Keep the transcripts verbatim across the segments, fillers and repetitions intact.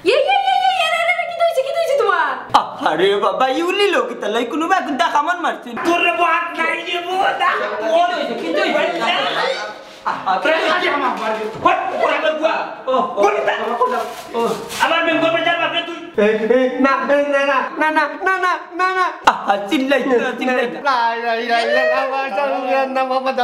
ইয়ে, ইয়ে, ইয়ে, ইয়ে, আরে, আরে, আরে, কিতা অইছে, কিতা অইছে তুমার? আরে বাবা, ইউলি লোক ইতা লই কুনু বা কুনটা কামান মারছে। তোর বাত নাই রে বাবা। কিতা অইছে, কিতা অইছে? আরে, আরে, আমার বাড়ি। হট, ওরে বাবা। ও, ও, কোনটা? ও, ও। আমার বেঙ্গল বেচার বাপরে তুই। এই, এই, না, এই, না, না। আহা, চিল্লাইতে না, চিল্লাইতে না। লা ইলাহা ইল্লাল্লাহ, মাশাআল্লাহ, আল্লাহু আকবার।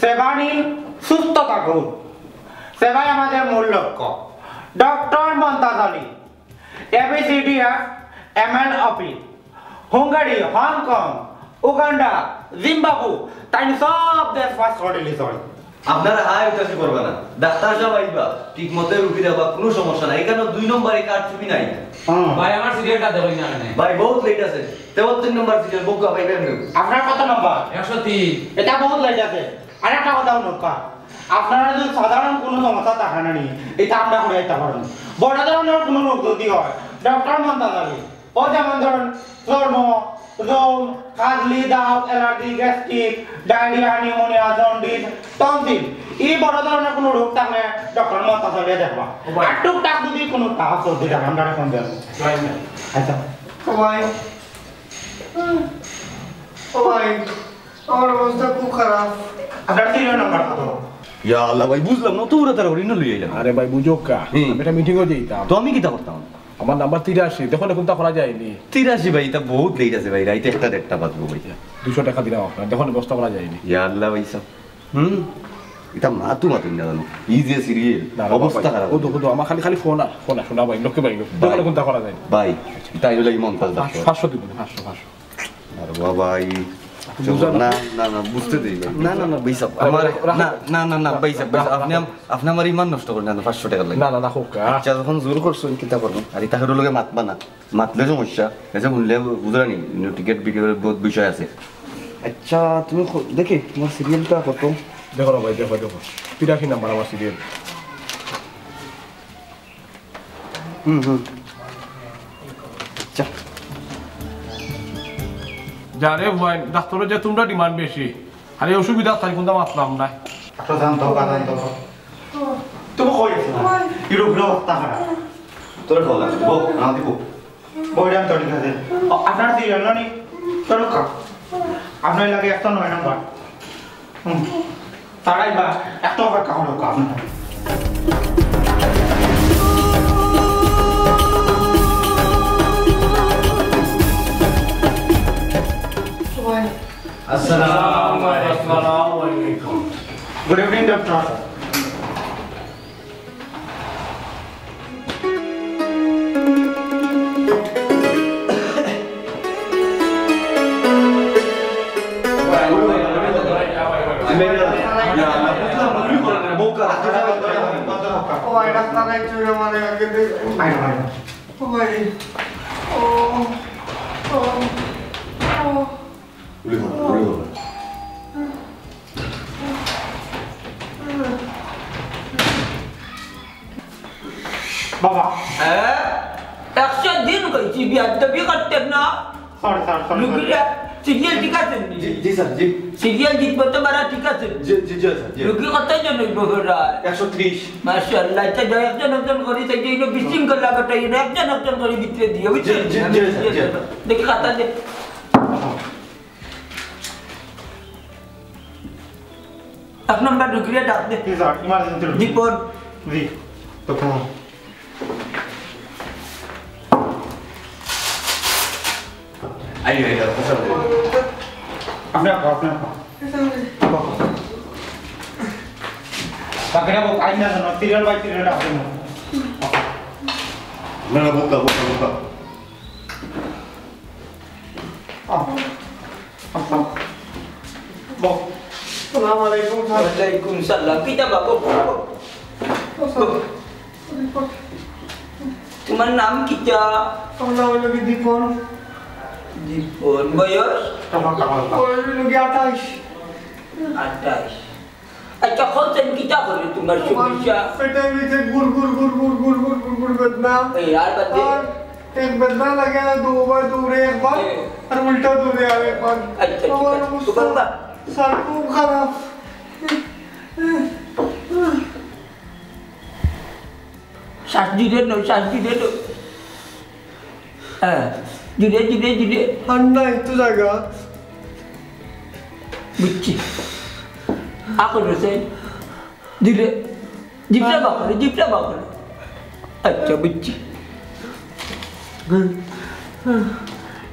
সেবা নিন, সুস্থ থাকুন। সেবাই আমাদের মূল লক্ষ্য। Doctor Montaj Ali, A B C D F, M L office, Hungary, Hong Kong, Uganda, Zimbabwe, তাইন সব দেশ first order list অয়। আপনারা হায় উতাসি করবা না। ডাক্তার সাব আইবা, ঠিক মতো রুগী দেখবা, কুনু সমস্যা নাই। ইখানো দুই নম্বরে কারচুপি নাই। হুম। ভাই, আমার সিরিয়ালটা দেখইন না কেনে? ভাই, বহুত লেট আছে। তেহত্তর নম্বর সিরিয়াল, বউক্কা পাইবেন না। আপনার কত নম্বর? একশো তিন। ইটা বহুত লেট আছে। আর একটা কথা হুনউক্কা, আপনারা যদি সাধারণ কুনু সমস্যা থাকইন না নি, ইটা আমরা করি দিতাম পারমু। বড় ধরনের কুনু রোগ যদি অয়, ডক্টর মন্তাজ আলী। ও যেমন ধরুন, চর্ম, লোম, খাজলি, দাঁত, allergy, gastric, diarrhoea, pneumonia, jaundice, tonsil, ই বড় ধরনের কুনু রোগ থাকলে ডক্টর মন্তাজ আলী দেখবা। ও ভাই। আর টুকটাক যদি কুনু কাজ চলতে থাকে, আমরা এখন দেখবো। ভাই, ভাই। আচ্ছা। ও ভাই। ও ভাই, আমার অবস্থা খুব খারাপ। আপনার সিরিয়াল নাম্বার কত? ইয়া আল্লাহ ভাই, বুঝলাম না, অত উড়া তারা হরিণ লইয়া আইলাম। আরে ভাই, বুঝউক্কা, হুম। আমি একটা মিটিংও যাইতাম। তো আমি কিতা করতাম? আমার নাম্বার তিরাশি, দেখো না কুনটা করা যায়নি। তিরাশি ভাই, ইটা বহুত লেট আছে ভাই, রাইত একটা দেড়টা বাজবো ভাই। দুইশো টেকা দিলাম আপনার, দেখো না ব্যবস্থা করা যায়নি। ইয়া আল্লাহ ভাই সাব। হুম? ইটা মাতু মাতু না জানো। ই যে সিরিয়াল, না, না, অবস্থা বাবা, খারাপ। ও তো, ও তো, আমার খালি, খালি ফোন আর, ফোন আর, শোনা ভাই, লক্ষ্মী ভাই, ভাই। দেখো না কুনটা করা যায়নি। ভাই, ইটা অইলো ইমন তাজ ডাক্তার। পাঁচশো দিবেন, পাঁচশো, পাঁচশো। আরে বাবা, এই বুঝা না, না, না, বুঝতে দেই ভাই। না, না, না, ভাই সাব, আরে, আমার, রাখো, রাখো। না, না, না, না, ভাই সাব, ভাই সাব, রাখো, আপনি রাখো। আম-, আপনি আমার ইমান নষ্ট করইন না, পাঁচশো টেকা লাগে। না, না, রাখো, কা। আচ্ছা, যখন জোর করছইন, কিতা করমু? আর ইতা কারোর লগে মাতবা না। মাতলে সমস্যা। এসে হুনলে বুঝরা নি, কিন্তু টিকিট বিক্রি করার বহুত বিষয় আছে। আচ্ছা, তুমি খ-, দেখি, তুমার সিরিয়ালটা কত? দেখো না ভাই, দেখো, দেখো। তিরাশি নাম্বার আমার সিরিয়াল। হুম, হুম। আচ্ছা। যা রে ভাই, ডাক্তারর যে তুমরা ডিমান্ড বেশি। আরে অসুবিধা আছে, কুনটা মাতলাম না। আচ্ছা, জান তো, জান তো। তুমি কই আছো? ইউরোপ, ইউরোপ, তাহারা। তোর কল আছে, বউ, না দিব। বইরাম তো ঠিক আছে। ও, আপনার সিরিয়াল নি? চলো কা। আপনার লাগে একশো নয় নম্বর। হুম। তারাই বা একটু অপেক্ষা করো কা আপনার। আসসালামু আলাইকুম। Good evening, doctor. ও ভাই, ডাক্তার, এই চুরে মারে আগে দে। আয়, আয়। ও ভাই। ও, ও, ও। উলি হল, উলি হল। বাবা। হ্যাঁ? একশো দিন কইছি বিয়াদবি করতে না। Sorry sir, sorry. রুগীরা সিরিয়াল ঠিক আছে নি? জি, জি স্যার, জি। সিরিয়াল ঠিক মতো মারা ঠিক আছে নি? জি, জি, জি স্যার, জি। রুগী কতজন অইবো প্রায়? একশো ত্রিশ। মাশাআল্লাহ, আচ্ছা, যাই একজন একজন করি, তাই যে বিশৃঙ্খলা ঘটাই না, একজন একজন করি ভিতরে দিও, বুঝছো? জি, জি, জি স্যার, জি। দেখি খাতা দে। এক নম্বর রুগীরে ডাক দে। জি স্যার, ইমার্জেন্সি রুগী। দীপন। জি, তো ফোন। আইও, আইও, আইও। আপনি আঁকো, আপনি আঁকো। আঁকো, আঁকো। বাকিরা বউক, আইন না জানো, সিরিয়াল বাই সিরিয়াল ডাক দিন। আপনারা বউক, বউক, বউক। আহ, আহ, বউক। আসসালামু আলাইকুম স্যার। ওয়ালাইকুম সালাম। কিতা বাবু? ও স্যার, তোমার নাম কিতা? আমার নাম হইল কি দীপন। দীপন। বয়স? তখন, তখন, তখন। বয়স হইল কি আঠাইশ। আঠাইশ। আচ্ছা, কও চাইন কিতা করে তোমার সমস্যা? পেটের ভিতরে গুড় গুড় গুড় গুড় গুড় গুড় গুড় গুড় বেদনা। এই, আর বাদ দে। আর এক বেদনা লাগে, দুবার দৌড়ে একবার, এ। আর উল্টা দৌড়ে আর একবার। আচ্ছা, ঠিক আমার আছে। অবস্থা, তোমার বা- স্যার, খুব খারাপ। শ্বাস ধীরে নাও, শ্বাস ধীরে নাও। হ্যাঁ, ধীরে, ধীরে, ধীরে। আর নাই তো জায়গা। বুঝছি। এখন হচ্ছে ধীরে, জিভটা বার করো, জিভটা বার করো। আচ্ছা, বুঝছি।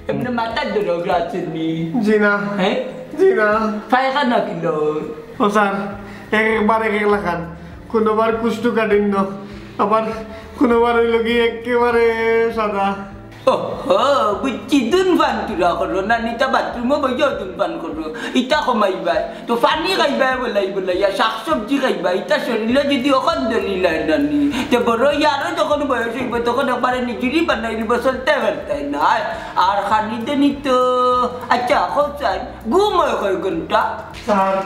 এমনি মাথার ধরে ওগুলো আছে নি? জি না। হ্যাঁ? জি না। পায়খানা কিলো? ও স্যার, এক একবার এক এক লাখান। কোনোবার কুষ্ঠকাঠিন্য, আবার কোনোবার হইল কি একেবারে সাদা। ওহো, বুঝছি, ধূমপান তুরা করো, না নিতা বাথরুমও বইয়াও ধূমপান করো, ইটা কমাইবায়। তো পানি খাইবায় বলাই বলাইয়া, শাক সবজি খাইবায়, ইটা শরীরে যদি অখন ধরি লয় নানি, তে বড় ইয়ারও যখন বয়স হইব, তখন একবারে নিজুরি বানাই দিব, চলতে পারতাই না। আর খানি দেনি তো, আচ্ছা, কও চাইন, ঘুম হয় কয় ঘন্টা? স্যার,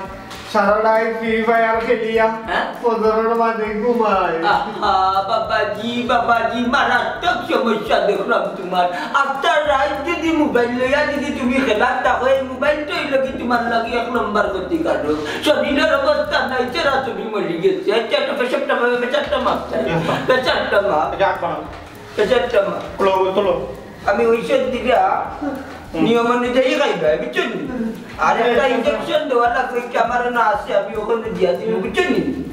সারা রাইত ফ্রি ফায়ার খেলিয়া হ্যাঁ? ফজরর বাদে ঘুমাই। আহা, বাবাজি, বাবাজি, মারাত্মক সমস্যা দেখলাম তোমার। আফটার রাইত যদি মোবাইল লইয়া যদি তুমি খেলাত থাকো, এই মোবাইল তো হইল কি তোমার লাগি এক নম্বর ক্ষতিকারক। শরীরের অবস্থা নাই, চেরা তুমি মরি গেছে। আচ্ছা, একটা প্রেশারটা মাপ, প্রেশারটা মাপ, স্যার। প্রেশারটা মাপ। এটা আট বানাও। প্রেশারটা মাপ। তোলো, তোলো। আমি ঔষধ দিবা, হুম। নিয়ম অনুযায়ী খাইবা, বুঝছো নি? আর একটা ইনজেকশন দেওয়া লাগবে, কি আমার না আছে, আমি ওখানে দিয়া দিবো, বুঝছো নি?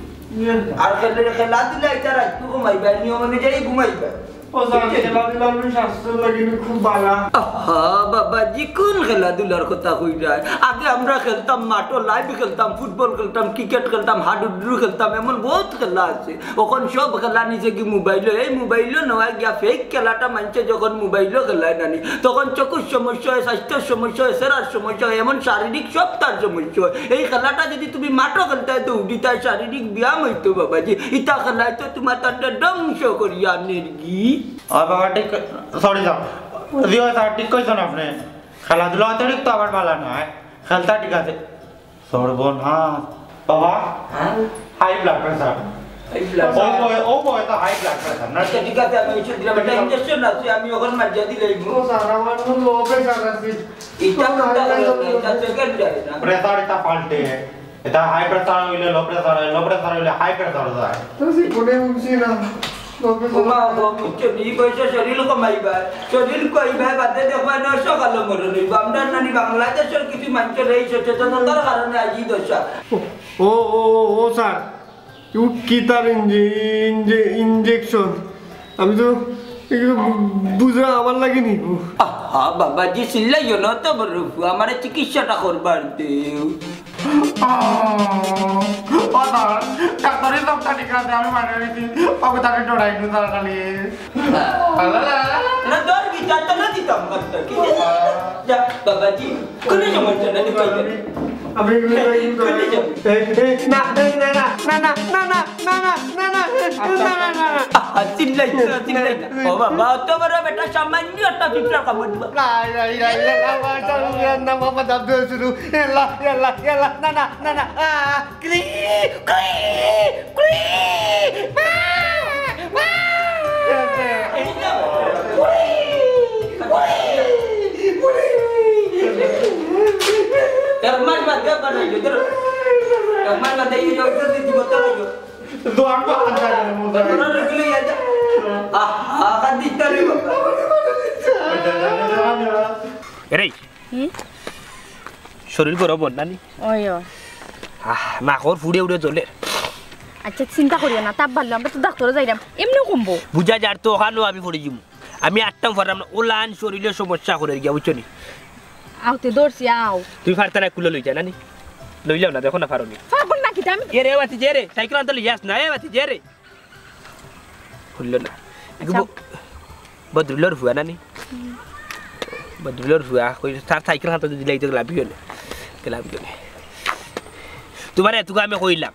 আর খেলে, খেলাধুলা এটা রাখতে ঘুমাইবা, নিয়ম অনুযায়ী ঘুমাইবা। ও স্যার, বুঝছো নি? খেলাধুলা আমি স্বাস্থ্যর লাগি খুব ভালা। আহা, বাবাজি, কোন খেলাধুলার কথা কইরা? আগে আমরা খেলতাম মাঠো, লাইভ খেলতাম, ফুটবল খেলতাম, ক্রিকেট খেলতাম, হাডুডু খেলতাম, এমন বহুত খেলা আছে। অখন সব খেলা নিছে কি মোবাইলো। এই মোবাইলো নেওয়া গিয়া ফেক খেলাটা মানছে যখন মোবাইলো খেলায় নানি, তখন চকুর সমস্যা হয়, স্বাস্থ্যর সমস্যা হয়, চেরার সমস্যা হয়, এমন শারীরিক সব তার সমস্যা হয়। এই খেলাটা যদি তুমি মাঠো খেলতায় তো উঠিতায় শারীরিক ব্যায়াম হইতো বাবাজি। ইতা খেলায় তো তোমার তান্ডা ধ্বংস করিয়া আনের গি। ও বাবা, ঠিক, সরি স্যার। জি, ও স্যার, ঠিক কইছেন আপনি। খেলাধুলা অতিরিক্ত আবার ভালা নয়। খেলতা ঠিক আছে। সর্বনাশ। বাবা, হ্যাঁ? High blood pressure. High blood ও প্রেশার। বয়-, ও বয় তো হাই ব্লাড প্রেশার, না? আচ্ছা, ঠিক আছে, আমি ওষুধ দিলাম, একটা ইনজেকশন আছে, আমি ওখানে মারিয়া দিলে অইবো। ও স্যার, আমার তো লো প্রেশার আছে। এটা তো কোনটা হাই ব্লাড প্রেশার। এটা সেকেন্ড যায় না। প্রেশার এটা পাল্টে। এটা হাই প্রেশার হইলে লো প্রেশার হয়, লো প্রেশার হইলে হাই প্রেশার যায়। তো জীবনে বুঝছি না। ওমা, ও বুঝছো, নি বয়সে শরীর কমাইবা, শরীর কমাইবা, বাদে দেখবা না সকালে মরণ হইব। আমরা নানি বাংলাদেশের কিছু মানুষের এই সচেতনতার কারণে আজ এই দশা। ও, ও, ও, ও, স্যার, ইউ কি তার ইঞ্জে-, ইঞ্জে-, ইঞ্জেকশন? আমি তো এগুলো বু-, বুঝা আমার লাগে নি। আহা, বাবাজি, চিল্লাইও না তো বড় ফুয়া, আমারে চিকিৎসাটা করবার দেও। ও স্যার, ডাক্তারের লোকটা ঠিক আছে, আমি মারা গেছি। ওকে তাকে ডরাই নু তাড়াতাড়ি। না, তোর বিচার তো না দিতাম, কত কি? যা, বাবাজি, কোনো সমস্যা না, দিতাম। আমি এগুলো ট্রাই করতে পারি। এই, এই, না, এই, না, না, না, না। আহা, চিল্লাই না, চিল্লাই না। ও বাবা, অত বড় বেটা সামান্য একটা পিঁপড়ার কামড় দিবা। লা ইলাহা ইল্লাল্লাহ, মাশাআল্লাহ, না বাবা, দাম দিয়ে শুরু। ইয়াল্লাহ, ইয়াল্লাহ, ইয়াল্লাহ, না, না, না, না, আ, ক্রি, ক্রি, ক্রি, মা, মা। এই যে, ক্রি। আমার মাথায় এই অবস্থা তুই জীবন চালাইও। দোয়া কর, আল্লাহ জানে, মন জানে। তোরা রেগুলো ইয়া যা। আহ, আহ, কান্দিস না রে বাবা। এরে, হুম? শরীর গরম অর না নি? ওই, ওই। আহ, নাকর ফুড়ে উড়ে জ্বলে। আচ্ছা, চিন্তা করিও না, তাপ বাড়লে আমরা তো ডাক্তারও যাইরাম, এমনিও কমবো। বুঝা যার তো, ওখানেও আমি পড়ি যাইমু। আমি আটটাম পাররাম না, ওলান শরীরে সমস্যা করে গিয়া, বুঝছো নি? আও তে ধরছি, আও। তুমি পারতা না, কুলো লই যা না নি? লইলাও না, দেখো না পারো নি। পারবো না কিতা আমি? এ রে বাতি যে রে, সাইকেল আনতে লইয়াস না, এ বাতি যে রে। খুললো না। আচ্ছা। ব-, বদরুলর ফুয়া না নি? বদরুলর ফুয়া, কই তার সাইকেল আনতে দিলাই তো গেলাম পিছনে। গেলাম পিছনে। তোমার এতটুকু আমি কইলাম,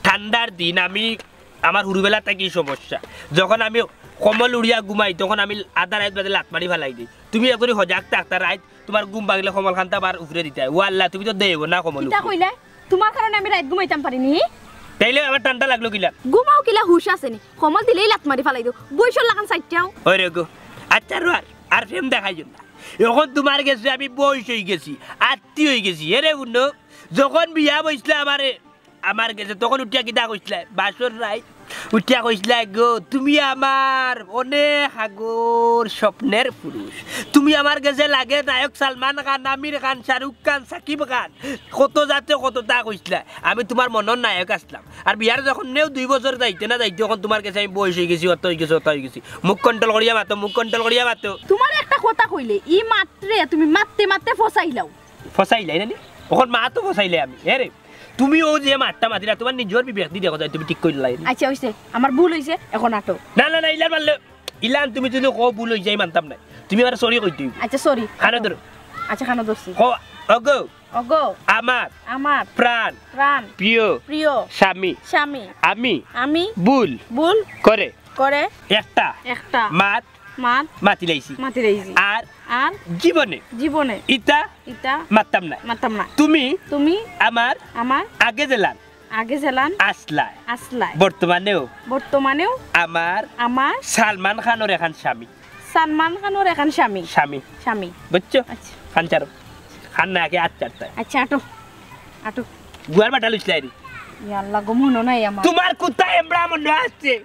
ঠান্ডার দিন আমি আমার হুরুবেলা থাকি সমস্যা। যখন আমি কমল উড়িয়া ঘুমাই, তখন আমি আধা রাইত বাদে লাত মারি ফালাই দেই। তুমি একবারে হজাগ থাকতা, রাইত তোমার ঘুম ভাঙলে কমল খানটা আবার উপরে দিতায়। ও আল্লাহ, তুমি তো দেও না কমল কিতা উপরে। কইলে? তোমার কারণে আমি রাইত ঘুমাইতাম পারি নি। তাইলে আমার ঠান্ডা লাগলো কিলা? ঘুমাও কিলা হুশ আছে নি? কমল দিলেই লাত মারি ফালাই দেও। বইসর লাখান সাইডটাও। ওই রে গো, আচ্ছা রো আর, আর প্রেম দেখাইও না। এখন তোমার গেছে আমি বইস অই গেছি, আত্তি অই গেছি। এরে বুনো, যখন বিয়া বইছলা আমারে, আমার গেছে তখন উঠিয়া কিতা কইছলায়? বাসর রাইত উঠিয়া কইছলায়, "গো, তুমি আমার অনেক আগর স্বপ্নের পুরুষ। তুমি আমার গেছে লাগে নায়ক সালমান খান, আমির খান, শাহরুখ খান, সাকিব খান।" কত জাতে কততা কইছলায়। আমি তোমার মনর নায়ক আছলাম। আর বিয়ার যখন নেও দুই বছর যাইতে না যাইতে, তখন তোমার গেছে আমি বইস অই গেছি, অত অই গেছি, অত অই গেছি। মুখ control করিয়া মাতো, মুখ control করিয়া মাতো। তোমার একটা কথা কইলে, ই মাত্রে তুমি মাততে মাততে ফসাইলাও। ফসাইলাই না নি? অখন মা তো ফসাইলাই আমি। এরে, তুমি অউ যে মাতটা মাতিলা, তোমার নিজর বিবেক দি দেখো, তুমি ঠিক করিলাই নি। আচ্ছা, অইছে, আমার ভুল অইছে, এখন আটো। না, না, না, ইলান মারলে, ইলান তুমি যদি কও ভুল অই যায়, মানতাম না। তুমি আমারে sorry কইতে অইবো। আচ্ছা, sorry। কানো ধরো। আচ্ছা, কানো ধরছি। কও, ওগো। ওগো। আমার। আমার। প্রাণ। প্রাণ। প্রিয়। প্রিয়। স্বামী। স্বামী। আমি। আমি। ভুল। ভুল। করে। করে। একটা। একটা। মাত। মাত। মাতিলাইছি। মাতিলাইছি। আর। আর। জীবনে। জীবনে। ইতা। ইতা। মাততাম না। মাততাম না। তুমি। তুমি। আমার। আমার। আগে যেলান। আগে যেলান। আছলায়। আছলায়। বর্তমানেও। বর্তমানেও। আমার। আমার। সালমান খানর এখান স্বামী। সালমান খানর এখান স্বামী। স্বামী। স্বামী। বুঝছো? আচ্ছা। কান ছাড়ো। কান না আগে আত ছাড়তায়। আচ্ছা, আটো। আটো। গুয়ার বাটা লইছলায় রে। ইয়া আল্লাহ গো, মনো নাই আমার। তোমার কুত্তা এমরা মনো আছে।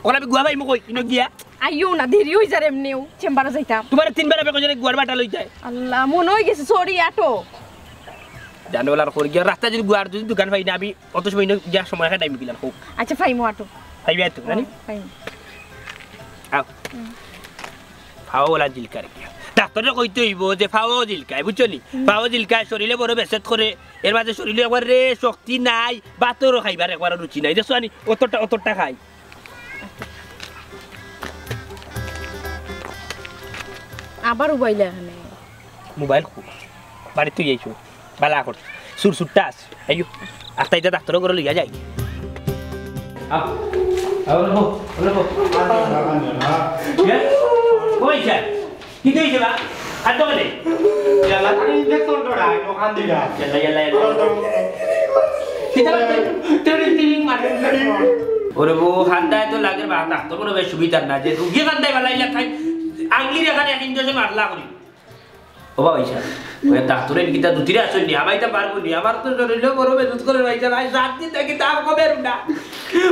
অখন আমি গুয়া পাইমু কই? ইনো গিয়া। আইও না, দেরি অই যার এমনেও। চেম্বারো যাইতাম। তোমারে তিনবার আমি কইছি গুয়ার বাটা লইতায়। আল্লাহ, মনো অই গেছে, sorry, আটো। জানো, ওলার কর গিয়া রাস্তায় যদি গুয়ার যদি দোকান পাই না, আমি অত সময় ইনো গিয়া সময় খাটাইমু কিলান, কও। আচ্ছা, পাইমু, আটো। পাইবায় তো, জানি? পাইমু। আও। হুম। পাও ওলা জিলকার গিয়া। ডাক্তরে কইতে অইবো যে পাও জিলকায়, বুঝছো নি? হুম। পাও জিলকায়, শরীরে বড় বেসেত করে, এর মাঝে শরীরে একবারে শক্তি নাই, ভাতরও খাইবার একবারও রুচি নাই। দেখছো নি? অতটা, অতটা খাই। আবার উবাইলা এখানে। মোবাইল কো? বাড়িত থুই আইছো। বালা কর। সুর সুরটা আস। আইও। আস্তা ইটা ডাক্তরর ঘরো লইয়া যাই। আও। আও, ওলা বও, ওলা বও। ইয়ে? কই স্যার? কিতা অইছে বা? হাত ধরে। ইয়াল্লা, তারে injection ধরা, অখান দিলা। ইয়াল্লা, ইয়াল্লা, ইয়াল্লা। কিতা বা? টিরিং, টিরিং মারে। ওরে বউ, কান্দায় তো লাগের বা, ডাক্তর মনো অয় সুবিধার না, যে রুগী কান্দায় বালা ইলা খাই, আঙ্গুলির এখানে এক injection মারলা করি। ও বা ভাইসাব, ওই ডাক্তরে কিতা দুতিরে আসল নি, আমাইতা পারবো নি, আমার তো শরীরে বড় বেদুত করে ভাইসাব, আজ সাত দিন থাকি তাপ কমের না।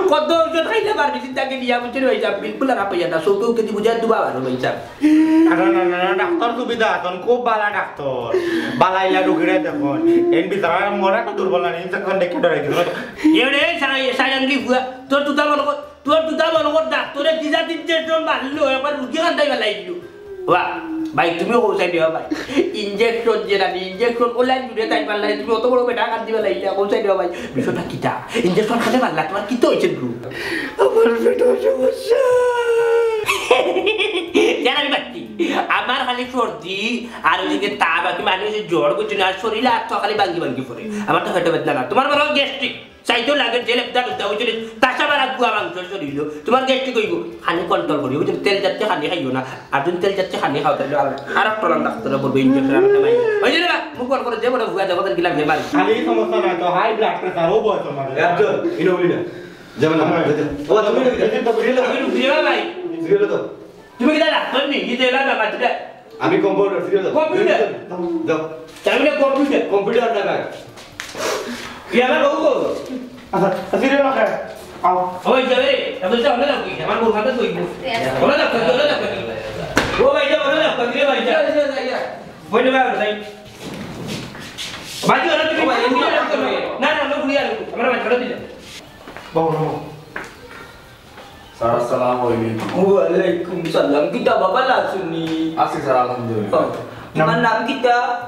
কত ঔষধ খাইলে পারবি, চিন্তা কে নিয়া বুঝছো রে ভাইসাব, বিলকুল আর হাঁপাইয়া না, চোখে উঠে দি বুঝাই দুবা পারো ভাইসাব। না, না, না, না, ডাক্তর সুবিধা আছইন, খুব বালা ডাক্তর। বালা ইলা রুগীরে দেখইন। এইন বিচারা মরা তো দুর্বল না, injection দেখে ডরাই দিল। এ রে, সাই-, সাইরাঙ্গি ফুয়া, তোর তুতা মনে কর, তোর দুটা মনে কর ডাক্তরে দিজা দিন যে মারলো, একবার রুগী কান্দাই বেলাই দিল। বাহ, ভাই, তুমিও কৌশাই দিও ভাই। Injection যে নানি, injection করলে আর জুড়ে তাই পারলা, তুমি অত বড় বেটা কান্দি বেলাই দিলে, কৌশাই দিও ভাই। বিষয়টা কিতা? Injection খাতে পারলা, তোমার কিতা হয়েছে গো? আমার পেটের সমস্যা। জানাবি বাচ্চি, আমার খালি সর্দি, আর ওইদিকে তা বাকি মানুষের জ্বর বুঝছো না, আর শরীরে আর তো খালি ভাঙ্গি ভাঙ্গি পড়ে। আমার তো পেটে বেদনা না, তোমার বড় গ্যাস্ট্রিক। চাইতেও লাগে যে লেপটা লুপটা, বুঝছো নি? তাছা মারা গুয়া মাংস শরীর, তোমার গ্যাস্ট্রিক হইব। খানি control করিও, বুঝছো নি? তেল জাতীয় খানি খাইও না। আর যদি তেল জাতীয় খানি খাও, তাহলে আর, আর একটা রান ডাক্তারে বলবো, injection আর একটা মাইরে। ওই যে রে বা, মুখ বন্ধ করে যে বড় ভুয়া দেখো, তাহলে গিলা বেমার। খালি সমস্যা না তো, high blood pressure ও বয়স আমার। একজন, ইনো বলি না। যাবে না, যাবে না। ও, তুমি এই যে তো বুঝলে? আমি রুগী রে ভাই। বুঝলে তো? তুমি কিতা ডাক্তার নি? কি যে এলা ব্যাপার তুই? আমি কম্পিউটার, ফিরে যাও। কম্পিউটার? যাও। তাই বলে কম্পিউটার? কম্পিউটার না ভাই। কি আমার বউ গো? আচ্ছা, আচ্ছা, রে, রাখে। আও। ওই যাবে রে, এত তো হলো না কি? আমার বউ খাতে তুই। হলো না, হলো না। ও ভাই, যা, হলো না, হলো না, ভাই, যা। যা, যা, যা, যা। বই নেবে আর ভাই। ভাই, হলো তুমি। ও ভাই, এমনি আর করবে। না, না, লোক নিয়ে আর আমার ভাই, হলো দিলে। বাবু, বাবু। স্যার, আসসালামু আলাইকুম। ওয়ালাইকুম সালাম। কিতা বাবা লাসুনি? আছি স্যার, আলহামদুলিল্লাহ। ও, তোমার নাম কিতা?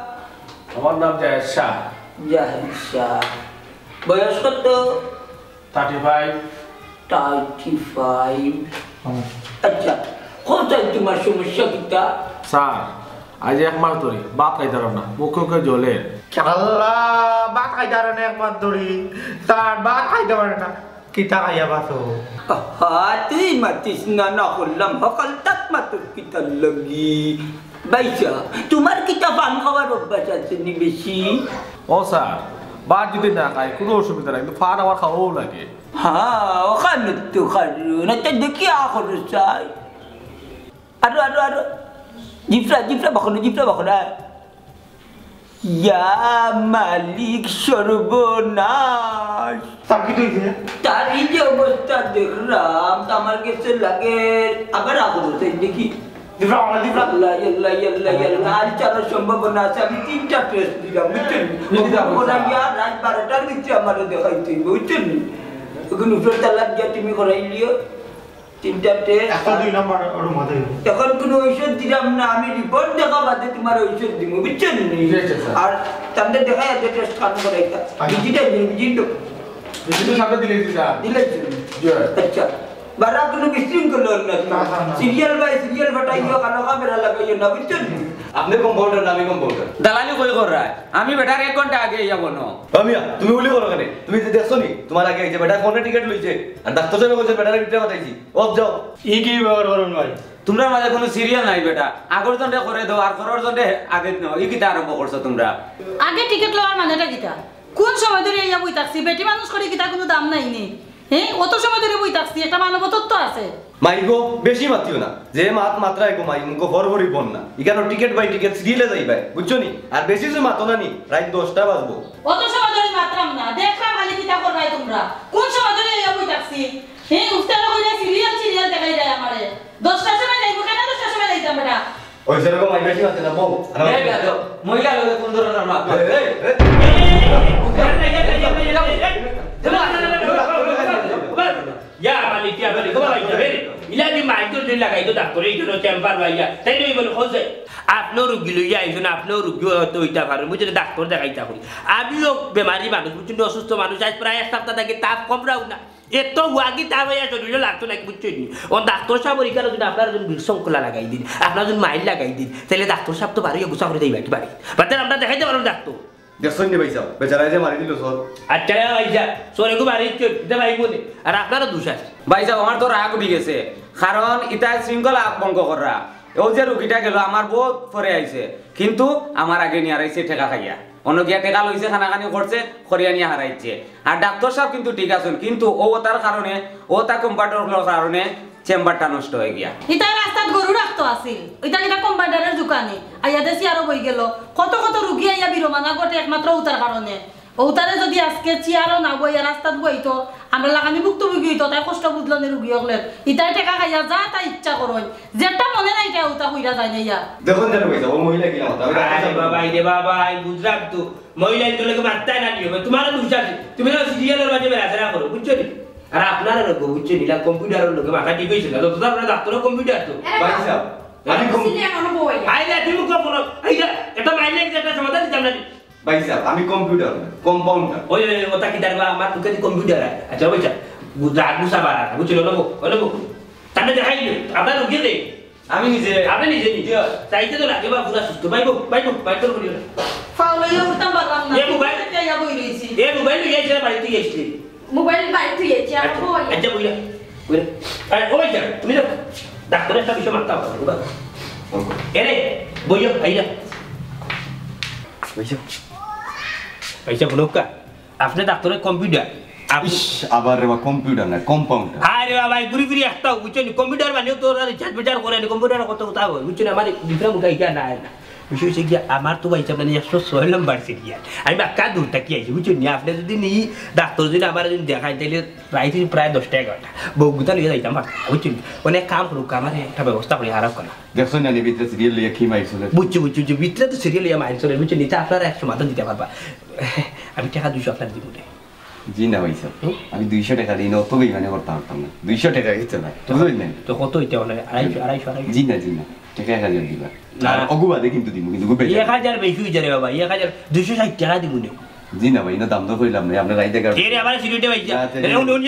আমার নাম জাহেদ শাহ। জাহেদ শাহ। বয়স কত? Thirty five। Thirty five। হুম। আচ্ছা, কোথায় তোমার সমস্যা কিতা? স্যার, আজ এক মাস ধরি ভাত খাইতাম না, মুখে মুখে জ্বলে। আল্লাহ, ভাত খাইতাম না এক মাস ধরি, স্যার, ভাত খাইতাম না। কিতা খাইয়া বাঁচো? আহা, তুই মাতিস না, না করলাম, হকাল তাক মাতুর কিতার লাগি। বাইসা, তোমার কিতা পান খাওয়ার অভ্যাস আছে নি বেশি? ও স্যার, ভাত যদি না খাই, কোনো অসুবিধা নাই, কিন্তু পান আমার খাওয়াও লাগে। হ্যাঁ, ওখানে তো কারণ। আচ্ছা, দেখি আ করো চাই। আরো, আরো, আরো। জিফরা, জিফরা বখনো, জিফরা বখনো। ইয়া মালিক, সর্বনাশ। তার কি হইছে? তার এই যে অবস্থা দেখলাম, তো আমার কাছে লাগে আবার আগুন হচ্ছে, দেখি। দিবরা, আমরা দিবরা। আল্লাহ, আল্লাহ, আল্লাহ, আল্লাহ। আজ তার সম্ভাবনা আছে, আমি তিনটা টেস্ট দিলাম, বুঝছেন? রাত বারোটার ভিতরে আমারে দেখাইতে হইবে, বুঝছেন? এখন উপরে তালাক দিয়া তুমি করাই লিও। তিনটা টেস্ট। একটা দুই নাম্বার রুম হাতে নিন। এখন কোনো ঔষধ দিলাম না, আমি রিপোর্ট দেখা বাদে তোমার ঔষধ দিব, বুঝছো নি? জি, আচ্ছা, স্যার। আর তাহলে দেখা যাচ্ছে টেস্ট কাম করাইতা। আচ্ছা। ভিজিটা দিন, ভিজিট। ভিজিট সামনে দিলে দিতা। দিলে দিন। জি। আচ্ছা। বারা কোনো বিশৃঙ্খল হল না। না, না, না। সিরিয়াল বাই সিরিয়াল ফাটাইও, কালো কাপড় লাগাইও না, বুঝছো নি? আপনি কম্পাউন্ডার না আমি কম্পাউন্ডার? দালালি কই কররা? আমি বেটার এক ঘন্টা আগে ইয়া বনো। ও মিয়া, তুমি উলি করো কেনে? তুমি তো দেখছো নি? তোমার আগে এই যে বেটার ফোনে টিকিট লইছে। আর ডাক্তার সাহেব কইছে বেটারে ভিতরে পাঠাইছি। অফ যাও। ই কি ব্যবহার করুন ভাই? তোমরা মাঝে কোনো সিরিয়াল নাই বেটা। আগর জনরে করে দেও, আর করার জনরে আগে নেও। ই কিতা আরম্ভ করছো তোমরা? আগে টিকিট লওয়ার মানেটা কিতা? কোন সময় ধরে ইয়া বই থাকছি? বেটি মানুষ করে কিতা কোনো দাম নাই নি? হ্যাঁ, অত সময় ধরে বই থাকছি, একটা মানবতত্ত্ব আছে। মাইগো, বেশি মাতিও না। যে মাত মাত্রা এগো মাই, মুখো ফরফরি বন না। ইখানো টিকিট বাই টিকিট সিরিয়ালে যাইবায়, বুঝছো নি? আর বেশি যে মাতো না নি, রাইত দশটা বাজবো। অত সময় ধরে মাতলাম না, দেখলাম খালি কিতা করবায় তোমরা। কোন সময় ধরে ইয়া বই থাকছি? হ্যাঁ, উস্তাদ কইরা সিরিয়াল সিরিয়াল দেখাই যায় আমারে। দশটার সময় যাইবো, কেন দশটার সময় যাইতাম বেটা? ওই যেরকম আইবে ঠিক আছে না, বউ। এই বেয়াদব, মহিলা লগে কোন ধরনের মাত? এই, এই, এই। ইয়া মালিক, ইয়া মালিক, বাবা, ইয়া রে। ইলা দি মাইক তো লাগাই তো ডাক্তারে, এই জন্য চেম্বার লইয়া। তাই নই বলে, "হোসে, আপনিও রুগী লইয়া আইছেন, আপনিও রুগী হয়তো হইতা পারেন, বুঝছেন, ডাক্তার দেখাইতা করি। আমিও বেমারি মানুষ, বুঝছেন, অসুস্থ মানুষ, আজ প্রায় এক সপ্তাহ থাকি তাপ কমরাও না।" এত ওয়াগি তার হইয়া শরীরে লাগতো নাকি, বুঝছো নি? ও ডাক্তার সাহেব ওর এখানে যদি আপনার একজন বিশৃঙ্খলা লাগাই দিন, আপনার একজন মাইল লাগাই দিন, তাহলে ডাক্তার সাহেব তো বারোই গুসা করে দেয় বাকি বাড়ি। বাচ্চারা আমরা দেখাইতে পারবো ডাক্তার। দেখছেন নি ভাই সাহেব, বেচারা যে মারি দিল সর। আচ্ছা রে ভাই সাহেব, সর এগু মারি দিচ্ছে, এটা ভাই বলে। আর আপনারও দোষ আছে। ভাই সাহেব, আমার তো রাগ উঠি গেছে, কারণ ইতায় শৃঙ্খলা ভঙ্গ কররা। ও যে রুগীটা গেল, আমার বহুত পরে আইছে, কিন্তু আমার আগে নিয়ে হারাইছে টেকা খাইয়া। অন্য গিয়া টেকা লইছে, খানাখানি করছে, করিয়া নিয়া হারাইছে। আর ডাক্তার সাহেব কিন্তু ঠিক আছেন, কিন্তু ও তার কারণে, ও তার কম্পাউন্ডার হওয়ার কারণে চেম্বারটা নষ্ট হয়ে গিয়া। ইতার রাস্তাত গরু রাখতো আছিল, ইতা কিতা কম্পাউন্ডারের দোকানে। আইয়া দেশি আরো বই গেল, কত কত রুগী আইয়া বিড়ম্বনা ঘটে একমাত্র উতার কারণে। ও তারে যদি আজকে চেয়ারও না বইয়া রাস্তাত বইতো, আমরা লাগানি ভুক্তভোগী হইতো, তাই কষ্ট বুঝলো নে রুগী হকলের। ইতায় টেকা খাইয়া যা তা ইচ্ছা করইন, যেটা মনে নাই ইটা উতা কইরা যায় না ইয়া। দেখুন জানো ভাই, ও মহিলা কিলা মাত, আমি ডাক্তার আরে সাহেব বাবা, এই রে বাবা, এই বুঝলাম তো। মহিলা ইন্দুর লোকে মারতায় না নিয়মে, তোমার দোষ আছে। তুমি না সিরিয়ালের মাঝে বেড়াচেরা করো, বুঝছো নি? আর আপনারা লোক, বুঝছো নি? ইলা কম্পিউটারের লোকে মাথা ঠিক হইছে না, তো তোমার ডাক্তারও কম্পিউটার তো। ভাই সাহেব, আমি কম- সিরিয়াল মনে বই। আইলে তুমি কখন? এই যে, এটা মাইলে একটা সমাধান দিতাম না। ভাই সাহেব, আমি কম্পিউটার না, কম্পাউন্ডার। ওই, ওই, ওই, ওটা কি জানবা? আমার মুখে দি কম্পিউটার আছে। আচ্ছা, ওই যা। গু-, রাগ গুছা বাড়া না, বুঝছো? ওই নেবো, ওই নেবো। তাহলে দেখাই দিও, আপনার রুগী দে। আমি নিজে। আপনি নিজে নিজে। জি। চাইতে তো লাগে বা পুরা সুস্থ। বাইবো, বাইবো, বাইবো করিও না। ফাউল হইয়া উঠতাম পারলাম না। এ মোবাইল। এটা ইয়া বই রইছি। এ মোবাইল লইয়া এসে বাড়িতে গেছিলি। মোবাইল বাড়িতে গেছি, আমার আচ্ছা, বই। আচ্ছা, বইয়া, বইয়া। আরে, ও ভাই, তুমি যাও। ডাক্তারের একটা বিষয় মারতে হবে, বুঝবা? এরে, বইয়া, আইয়া। বইয়া। পয়সা বলুক্কা। আপনি ডাক্তারের কম্পিউটার। আপ- ইস, আবার রে বা কম্পিউটার না, কম্পাউন্ডার। আরে বাবা, এই ঘুরি ফিরি একটাও, বুঝছেন? কম্পিউটার বানিয়ে তো ওরা রিচার্জ বিচার করে নি, কম্পিউটার কত কোথাও হয়, বুঝছেন? আমার ডিফারেন্ট মুখে ইটা নাই না। বিষয় অইছে কি, আমার তো ভাইসাব মানে একশো ছয় নম্বর সিরিয়াল। আমি বাক্কা দূর থাকি আইছি, বুঝছইন নি? আপনে যদি নি ডাক্তার যদি আমারে যদি দেখাইন, তাইলে রাইত প্রায় দশটা এগারোটা। বউগুতা লইয়া যাইতাম পারতাম না, বুঝছইন নি? অনেক কাম করুক, আমারে একটা ব্যবস্থা করি খারাপ করা। দেখছইন না নি ভিতরে সিরিয়াল লইয়া কি মাইর চলে? বুঝছি, বুঝছি, বুঝছি। ভিতরে তো সিরিয়াল লইয়া মাইর চলে, বুঝছইন নি? তা আপনারা এক সমাধান দিতা পারবা। আমি টেকা দুইশো আপনারে দিমু নে। জি না ভাইসাব, হুম? আমি দুইশো টেকা দিই না, অত বেইমানি করতাম পারতাম না। দুইশো টেকা কিচ্ছু না, বুঝছইন নি? তো কত অইতে অইলে? আড়াইশো, আড়াইশো, আড়াইশো? জি না, জি না, টেকা এক হাজার দিবা। না। আর অগু বাদে কিন্তু দিমু, কিন্তু খুব বেশি। এক হাজার বেশি অই যায় রে বাবা, এক হাজার দুইশো ষাইট টেকা দিমু নে। জি না ভাই, ইনো দাম দর করিলাম না, আপনে রাইত এগারোটা। কে রে, আমার সিরিয়াল ভাই যা। রাতে রে, উনি, উনি,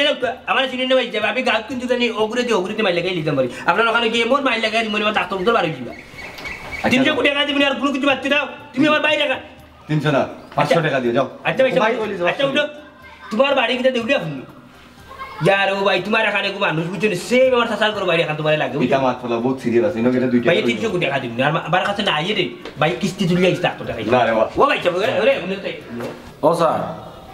আমার সিরিয়াল ভাই যা। আমি গাঁত কিন্তু জানি, অগুরে দি, অগুরে দি মাইর লাগাই লিতাম পারি। আপনার ওখানে গিয়া মোর মাইর লাগাই দিমু নে, আমার ডাক্তার উত্তর বার অই যিবা। আচ্ছা। তিনশো কোটি টেকা দিমু নে, আর কুনু কিছু মাততে দাও। তুমি আমার ভাই টেকা। তিনশো না, পাঁচশো টেকা দিও, যাও। আচ্ছা, ভাই, ভাই, ওই লিজো, আচ্ছা, উঠো। তোমার বাড়ি কিতা দেউলিয়া ফুল? ইয়ার ও ভাই, তোমার এখানে গো মানুষ বুঝছো নি? সেম আমার চাচার ঘর বাড়ি এখান তোমার লাগে, বুঝছো? ইটা মাত ফলা বহুত সিরিয়াল আছে, ইনো গেলে দুইটা ভাই, করি তিনশো দিও। কোটি টেকা দিমু নে। আর মা-, আমার কাছে নাই রে। ভাই, কিস্তি তুলিয়া আইছি, ডাক্তার দেখাই। না রে বাবা। ও ভাই, চল, ওরে, ওরে, ওরে, ওরে। ও স্যার,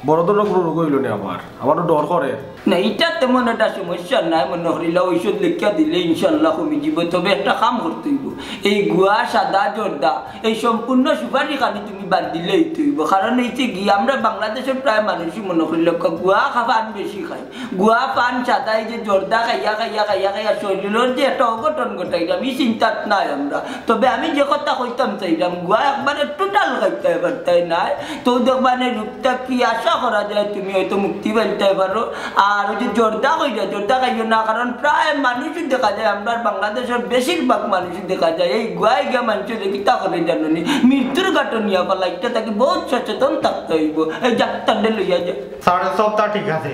বড় ধরনের কোনো রোগ অইলো নি আমার? আমারও ডর করে। না, ইটা তেমন একটা সমস্যা নাই, মনো করিলা ঔষধ লেখিয়া দিলে ইনশাআল্লাহ কমি যিবো। তবে একটা কাম করতে অইবো, এই গুয়া, সাদা, জর্দা, এই সম্পূর্ণ সুপারি খানি তুমি বাদ দিলে অইতে অইবো। কারণ অইছে কি, আমরা বাংলাদেশর প্রায় মানুষই মনো করিলা গুয়া খা-, পান বেশি খায়। গুয়া, পান, সাদা, এই যে জর্দা খাইয়া, খাইয়া, খাইয়া, খাইয়া শরীরর যে একটা অঘটন ঘটাইলাম, ই চিন্তাত নাই আমরা। তবে আমি যে কথা কইতাম চাইলাম, গুয়া একবারে total খাইতায় পারতায় নায়। তো দেখবা নে রোগটা কি আশা করা যায়, তুমি হয়তো মুক্তি পাইতায় পারো। আর ওই যে জর্দা কইরা, জর্দা খাইও না, কারণ প্রায় মানুষই দেখা যায়, আমরার বাংলাদেশর বেশিরভাগ মানুষই দেখা যায়, এই গুয়ায় গিয়া মানুষরে কিতা করে জানো নি, মৃত্যুর ঘাটো নিয়া ফালায়, ইটা থাকি বহুত সচেতন থাকতে অইবো। এই ডাক্তাররে লইয়া যা। স্যার, সবটা ঠিক আছে,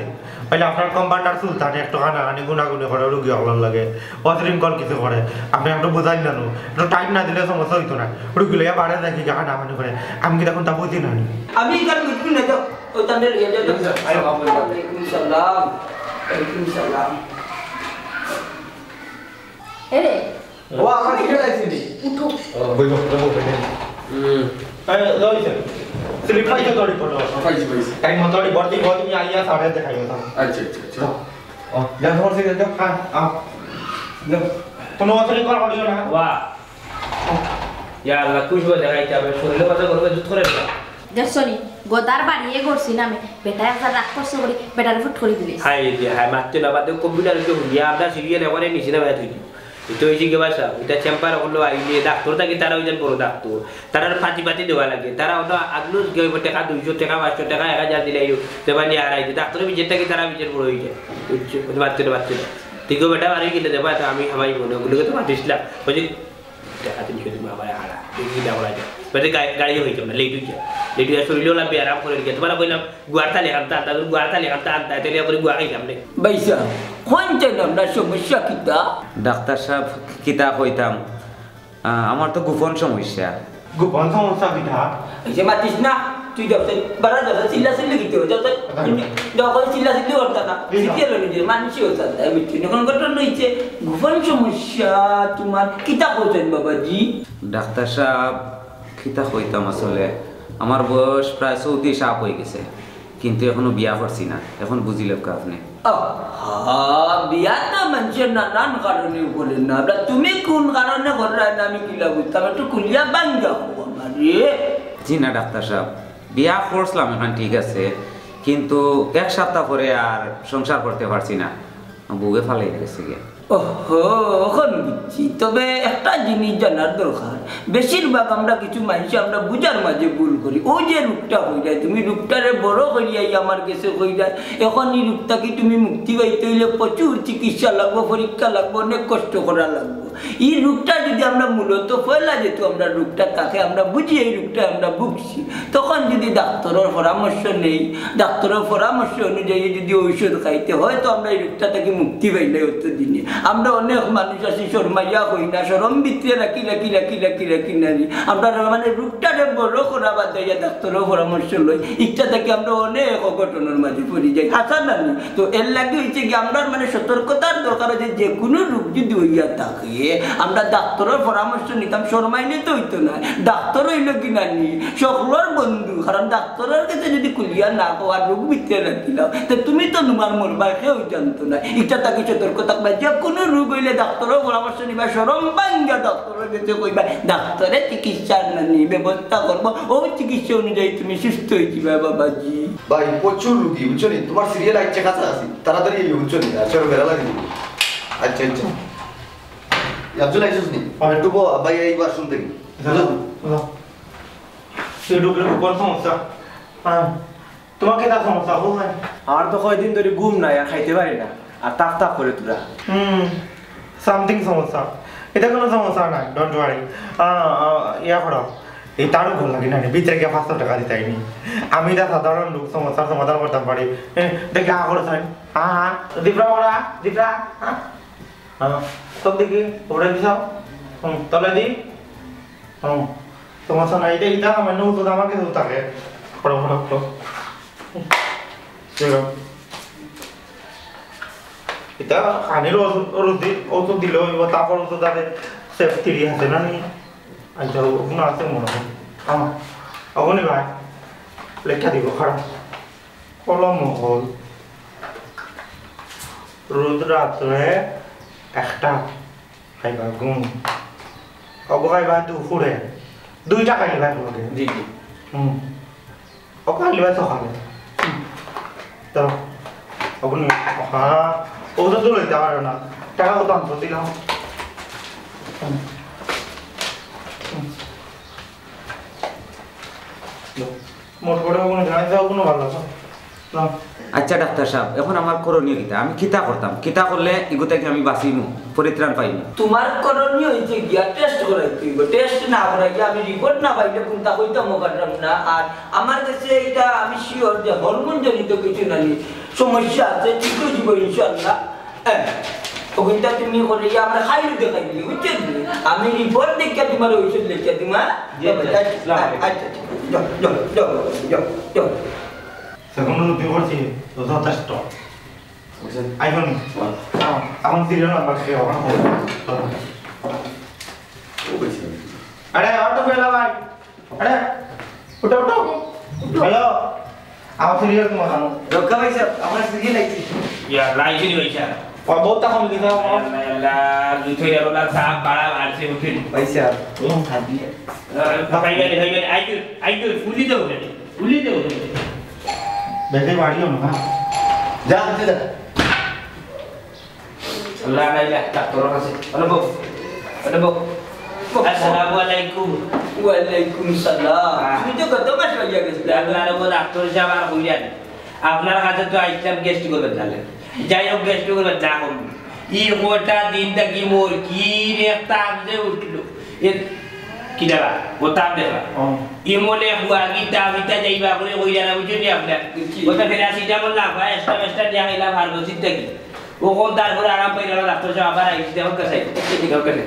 অইলে আপনার কম্পাউন্ডার সুলতানে একটু কানাকানি গুনাগুনি করে রুগী অকলর লগে, অশৃঙ্খল কিছু করে, আপনে একটু বুঝাইন না নু, একটু টাইম না দিলে সমস্যা অইতো না, রুগী লইয়া বারে যাই কি কানাকানি করে, আমি কি তখন তা বুঝি না নি? আমি এখানে বুঝবি না, যাও, ওই তাদের ইয়ে যাও, যাও। আরে বাবা। ওয়ালাইকুম সালাম। ওয়ালাইকুম সালাম। এরে, ও, আমার ঠিক আছে নি? উঠো। ও, বইবো, বইবো, বইবো। হুম। আরে, লইছে। স্লিপ পাইছো তো রিপোর্ট? পাইছি, পাইছি। টাইম মতো রিপোর্ট দিব, তুমি আইয়া স্যারে দেখাইও তো। আচ্ছা, আচ্ছা, আচ্ছা। ও, যা তোমার সিরিয়াল যাও, হ্যাঁ, আও। যাও। কোনো অসুবিধা করা করিও না। ওয়া। ইয়া আল্লাহ, খুশবু দেখাইতে হবে। শরীরে কথা বলবে, জুত করে না। দেখছো নি? গদার বাড়িয়ে গড়ছি না আমি। বেটা একটা রাগ করছে করি, বেটারে ফুট করি দিলে। হায় রে, হায়, মারতে না পারতে কম্পিউটার উঠে হুনিয়া আমরা সিরিয়াল একবারে নিচে না বাইরে থইলি। এটা হইছে কি ভাষা? এটা চেম্বার হলো আইলে ডাক্তার থাকে, তারা হইছেন বড় ডাক্তার। তারা পাতি পাতি দেওয়া লাগে। তারা হলো আগলুস গিয়ে হইব টাকা দুইশো টাকা, পাঁচশো টাকা, এক হাজার দিলে আইও। দেবা নিয়ে আর আইতে। ডাক্তারের বিচার থাকে, তারা বিচার বড় হয়ে যায়। বুঝছো? ওই যে বাচ্চাটা, বাচ্চাটা। ঠিক আছে, বেটা, বাড়ি গেলে দেবা, তো আমি, আমি মনে ওগুলোকে তো মাতিস না। ওই যে টাকা তিনশো তুমি আমার হারা। দেখি কি দেওয়া যায়। বেটা গাড়ি, গাড়ি হইতাম না, লেট হইছে। লেট হইয়া শরীরও লাগবে, আরাম করে রেখে। তোমার কইলাম, গুয়ার তালে খান্তা আনতা, গুয়ার তালে খান্তা আনতা, তাহলে করে গুয়া খাইতাম রে। ভাইসাব, কোন চাইলাম না সমস্যা কিতা? ডাক্তার সাহেব, কিতা কইতাম? আহ, আমার তো গোপন সমস্যা। গোপন সমস্যা কিতা? এই যে মাতিস না, তুই যাও, তুই বাড়া যাও, চিল্লা চিল্লি কিতা অয়, যাও, যাও। আচ্ছা। যাও, করে চিল্লা চিল্লি করতা না। ঠিক আছে। সিরিয়াল হয়ে গেছে, মানসি হচ্ছে, তাই বুঝছি। এখন ঘটনা হইছে, গোপন সমস্যা তোমার কিতা করছেন বাবাজি? ডাক্তার সাহেব, কিতা কইতাম আসলে, আমার বয়স প্রায় চৌত্রিশ আপ হয়ে গেছে, কিন্তু এখনো বিয়া করছি না। এখন বুঝিলেন আপনি? আহা, বিয়া তো মানুষের নানান কারণে করে না। আমরা তুমি কোন কারণে কররায় না আমি কিলা বুঝতাম? একটু খুলিয়া ভাঙ্গা কও আমারে। জি না ডাক্তার সাহেব, বিয়া করছিলাম এখন ঠিক আছে, কিন্তু এক সপ্তাহ পরে আর সংসার করতে পারছি না, বউয়ে ফালাই গেছে গিয়া। ওহো, এখন বুঝছি। তবে একটা জিনিস জানার দরকার, বেশিরভাগ আমরা কিছু মানুষ আমরা বুঝার মাঝে ভুল করি। ওই যে রোগটা হয়ে যায়, তুমি রোগটারে বড় করিয়া আমার কাছে হয়ে যায়, এখন এই রোগটা কি তুমি মুক্তি পাইতে হইলে প্রচুর চিকিৎসা লাগবো, পরীক্ষা লাগবো, অনেক কষ্ট করা লাগবো। এই রোগটা যদি আমরা মূলত পয়লা যেহেতু আমরা রোগটা থাকে, আমরা বুঝি এই রোগটা আমরা ভুগছি, তখন যদি ডাক্তারের পরামর্শ নেই, ডাক্তারের পরামর্শ অনুযায়ী যদি ঔষধ খাইতে হয়, তো আমরা এই রোগটা থেকে মুক্তি পাইলাই অত দিনে। আমরা অনেক মানুষ আছি শরমাইয়া হই না, শরম ভিতরে রাখি, রাখি, রাখি, রাখি, রাখি নানি। আমরা মানে রোগটারে বড় করা বাদ দিয়া ডাক্তারের পরামর্শ লই, ইচ্ছা থাকি আমরা অনেক অঘটনের মাঝে পড়ি যাই। হাছা নানি? তো এর লাগি হইছে কি, আমরা মানে সতর্কতার দরকার আছে, যে কোনো রোগ যদি হইয়া থাকে, এ, আমরা ডাক্তরর পরামর্শ নিতাম, শরমাইলে তো অইতো নায়। ডাক্তর অইলো কি নানি, সকলর বন্ধু, কারণ ডাক্তরর গেছে যদি খুলিয়া না কও আর রোগ ভিতরে রাখিলাও, তে তুমি তো তুমার মরবায়, কেউ জানতো নায়। ইটা থাকি সতর্ক থাকবায়, যে কুনু রোগ অইলে ডাক্তরর পরামর্শ নিবায়, শরম ভাঙ্গিয়া ডাক্তরর গেছে কইবায়, ডাক্তরে চিকিৎসার নানি ব্যবস্থা করবো, অউ চিকিৎসা অনুযায়ী তুমি সুস্থ অইযিবায় বাবাজি। ভাই, প্রচুর রুগী, বুঝছো নি? তুমার সিরিয়াল আইছে কাছাকাছি, তাড়াতাড়ি আইও, বুঝছো নি? আর চলো, বেড়া লাগে। আচ্ছা, আচ্ছা। আব্দুল আইসুস নি? হ্যাঁ। একটু বো, ভাই, এই ওয়াশরুম থেকে। যা, যা। তুই ঢুকলে কোন সমস্যা? হ্যাঁ। তুমার কিতা সমস্যা, বল ভাই? আমার তো কয়দিন ধরি ঘুম নাই, আর খাইতে পারি না, আর তাপ তাপ করে তুরা। হুম, সামথিং সমস্যা। ইটা কুনু সমস্যা নায়, don't worry। আ, আ, ইয়া করো, এই তারও ঘর লাগে না রে, ভিতরে গিয়া পাঁচশো টাকা দিতে আইনি। আমি ইটা সাধারণ লোক, সমস্যার সমাধান করতাম পারি। এ, দেখি, আ করো সাইন। আ, আ, দিবরা ওরা, দিবরা, আ। হ্যাঁ, সব দেখি, ওরা কি সব? হুম, তলে দি। হুম, সমস্যা নাই, ইটা, ইটা সামান্য ওষুধ আমার কাছে থাকে। Photo, photo, photo. ঠিক আছে। ইটা খানির ওষুধ, ওষুধ দি-, ওষুধ দিলে অইবো, তারপর ওষুধ আছে, সেফ থ্রি আছে না নি? আচ্ছা, ওগুলো আছে মনে হয়। আমার, ওগুলো ভাই, লেখা দিব, খারাপ। কলম হল। রোজ রাত্রে একটা খাইবা ঘুম। অগো খাইবা দুপুরে। দুইটা খাইবা একলগে। জি, জি। হুম। অগো খাইবা সকালে। হুম। তো, অগো নি-, হ্যাঁ, ও তো দূর হইতে পারে না। টাকা কত আনছো দিলাম। হুম। হুম। মোট করে ওগুলো জানাই দাও, ওগুলো ভালো আছে। নাও। আচ্ছা ডাক্তার সাব, এখন আমার করণীয় কিতা? আমি কিতা করতাম? কিতা করলে ইগু থাকি আমি বাঁচিমু, পরিত্রাণ পাইমু? তুমার করণীয় অইছে গিয়া টেস্ট করাইতে অইবো। টেস্ট না করাইলে আমি রিপোর্ট না পাইলে কুনতা কইতাম পারতাম না। আর আমার গেছে ইটা আমি শিওর যে হরমোন জনিত কিছু নানি সমস্যা আছে, ঠিক অইযিবো ইনশাআল্লাহ। হ্যাঁ, ওখানটা তুমি করে ইয়ে আমরা খাইলে দেখাই দিলে, বুঝছো নি? আমি রিপোর্ট দেখিয়া তুমার ঔষধ লেখিয়া দিমু, হ্যাঁ? জি, জি। আচ্ছা, আসসালামু আলাইকুম। আচ্ছা, আচ্ছা, যাও, যাও, যাও, যাও, যাও। সেগুন রুটি করছি, তো যথেষ্ট। বুঝছেন? আইফোন। হ্যাঁ। আমার সিরিয়াল নাম্বার সে ওখানে হবে। ও, বুঝছি। আরে, অটো ফেলা ভাই। আরে, উঠো, উঠো। হ্যালো, আমার সিরিয়াল তোমার জানো। রক্ষা ভাই সাহেব, আমার সিরিয়াল আইছে। ইয়া, লাইছে নি ভাই সাহেব? ও, বহুত তখন দিতে হবে। আল্লাহ, আল্লাহ, দুই ছয় এগারো লাখ সাহেব, বাড়া, বাড়ছে, উঠে নি। ভাই সাহেব, ও। হাত দিয়ে। আহ, ভাই, ভাই, ভাই, ভাই, আইজু, আইজু, উলি দেও, উলি দেও। বেশি বাড়িও না, হ্যাঁ। যা, যা, যা। আল্লাহ, নাই, যা, ডাক্তারর কাছে। আরে বউ, আরে বউ। আসসালামু আলাইকুম। ওয়ালাইকুম সালাম। আহ। তুমি তো গত মাস অইয়া গেছিলে। আল্লাহ রে, বউ, ডাক্তার সাহেব আর কইরা নি। আপনার কাছে তো আইছিলাম গ্যাস্ট্রিকর বেদনা লইয়া। যাই হোক, গ্যাস্ট্রিকর বেদনা কম। ই কটা দিন থাকি মোর কি রে তাপ যে উঠলো। এ, কি দাঁড়া, ও তাপ দেখা। ও। ই মনে হুয়াগি তাপ ইতা যাইবা করে কইরা না, বুঝছইন নি আপনার? বুঝছি। ওটা প্যারাসিটামল না, বা এক্সট্রা এক্সট্রা দিয়া খাইলাম ফার্মেসির থাকি। অখন তারপরে আরাম পাইলাম না, ডাক্তার সাহেব আবার আইছি, দেখো কাছে, দেখো কাছে।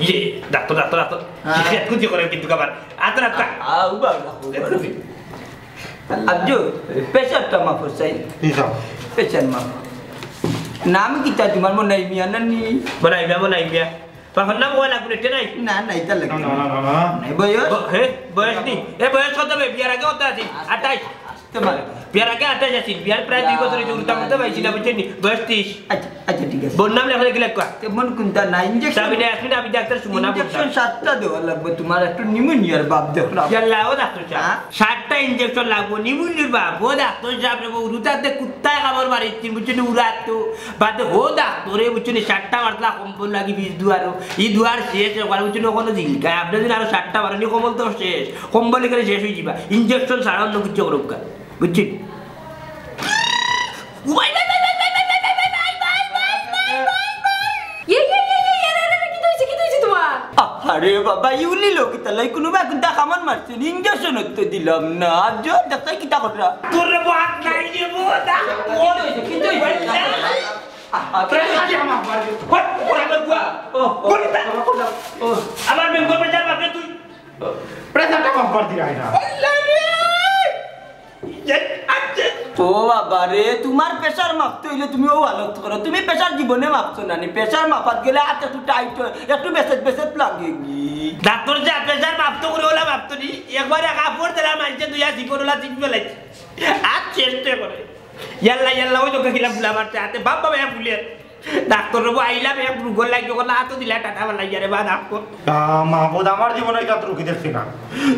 ইয়ে, ডাক্তার, ডাক্তার, ডাক্তার। হ্যাঁ। ইয়ে, খুঁজি করেন কিন্তু আবার। আতর, আতর। আ, আ, উবা, উবা, উবা। দেখো নি। আব্দু, প্রেশারটা মাপো চাই। জি স্যার। প্রেশার মাপ। নাম কিতা তোমার, মনাই মিয়া না নি? মনাই মিয়া, মনাই মিয়া। বাবার নাম ওয়ালা কোনো একটা নাই? না, না, ইতা লাগে না, না। না, না, না, না। নাই, বয়স? ব-, হে, বয়স নি? এ, বয়স কত বে? বিয়ার আগে কত আছিল? আঠাইশ। তোমার? বিয়ার আগে আঠাইশ আছিল। বিয়ার প্রায় দুই বছর অইছে, উল্টা করতে পারছি না, বুঝছইন নি? বয়স ত্রিশ। আচ্ছা, আচ্ছা, ঠিক আছে। বউর নাম লেখা দেখি লেখা। তেমন কোনটা না, ইঞ্জেকশন। চাবি নাই, আসলে আমি ডাক্তার সুমনা ইঞ্জেকশন বলতাম। সাতটা দেওয়া লাগবে, তোমার একটু নিউমোনিয়ার ভাব দেখলাম। ইয়াল্লা, ও ডাক্তার সাহেব। হ্যাঁ? সাতটা ইঞ্জেকশন লাগবো, নিউমোনিয়ার ভাব, ও ডাক্তার সাহেব রে, বউ রুতাতে কুত্তায় কামড় মারিচ্ছিল, বুঝছইন নি, উড়াতো। বাদে হো ডাক্তারে, বুঝছইন নি, সাতটা মারতলা কম্বল লাগি বিষ দুয়ারো। ই দুয়ার শেষ, ওখানে বুঝছইন নি, ওখানে জিলকায়। আপনি যদি আরো সাতটা মারেন, ই কম্বল তো শেষ। কম্বল এখানে শেষ অইযিবা। ইঞ্জেকশন ছাড়া অন্য কিচ্ছু করুক না। বুঝছইন? ইয়ে, ইয়ে, ইয়ে, ইয়ে, আরে, আরে, আরে, কিতা অইছে, কিতা অইছে তোমার? আরে বাবা, ইউলি লোক তালাই কোনো বা কোনটা কামান মারছে, ইঞ্জেকশন তো দিলাম না। আজ ডাক্তার কিতা কররা? তোর বাত নাই রে, বউ, দা। কিতা অইছে, কিতা অইছে? আ, আ, প্রেশারটা মাপ মার দে। হট, ওরা তো বুয়া। ও, ও, বলি তা। ও, ও। আমার বেঙ্গল প্রেশার মাপলে তুই। প্রেশারটা মাপ মার দিরা না। আল্লাহ রে। ইয়ে, আচ্ছা। ও বাবা রে, তুমার প্রেশার মাপতে অইলে তুমি অউ হালত করো। তুমি প্রেশার জীবনে মাপছো না নি? প্রেশার মাপাত গেলে আত একটু টাইট অয়, একটু বেসেত বেসেত লাগে গি। ডাক্তর সাব, প্রেশার মাপতো করি অলা মাপতো নি। একবারে কাপড় দিলাম, আনছে দুইয়া জিপর অলা জিপ ফেলাইছে। আর চেষ্টা করে। ইয়াল্লা, ইয়াল্লা, ওই তো কিলা ফুলা মারছে আতে। বাপ বাবা, ইয়া ফুলের। ডাক্তর বাবু আইলাম, এক রুগর লাগি, ওগুলো আতো দিলা টাটা বালাই, আরে বা ডাক্তর। আহ, মাহবুদ, আমার জীবনে ইতা তো রুগী দেখছি না।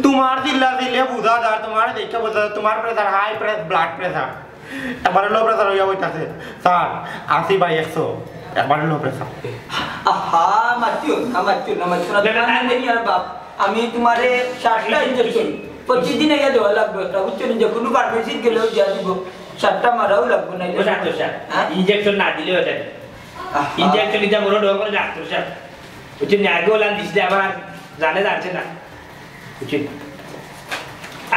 তুমার চিল্লা চিল্লে বুঝা যায়, তুমার দেখে বুঝা যায়, তুমার pressure, high press-, blood pressure. একবারে লো প্রেশার অইয়া বইতাছে। স্যার, আশি বাই একশো, একবারে লো প্রেশার। আহা, মাতিও না, মাতিও না, মাতিও না। না, না, না, না। আমি আর বাপ, আমি তুমারে সাতটা ইঞ্জেকশন প্রতিদিন আইয়া দেওয়া লাগবো একটা, বুঝছো নি? যে কোনো ফার্মেসিত গেলেও দিয়া দিব, সাতটা মারাও লাগবো না। ও ডাক্তর সাব, হ্যাঁ? ইঞ্জেকশন না দিলেও অয় না। আহা। ইঞ্জেকশন দিতে বড় ডর করে ডাক্তর সাব। বুঝছো নি? আগে ওলান দিছিলে আবার আর জানে জানছে না। বুঝছো নি?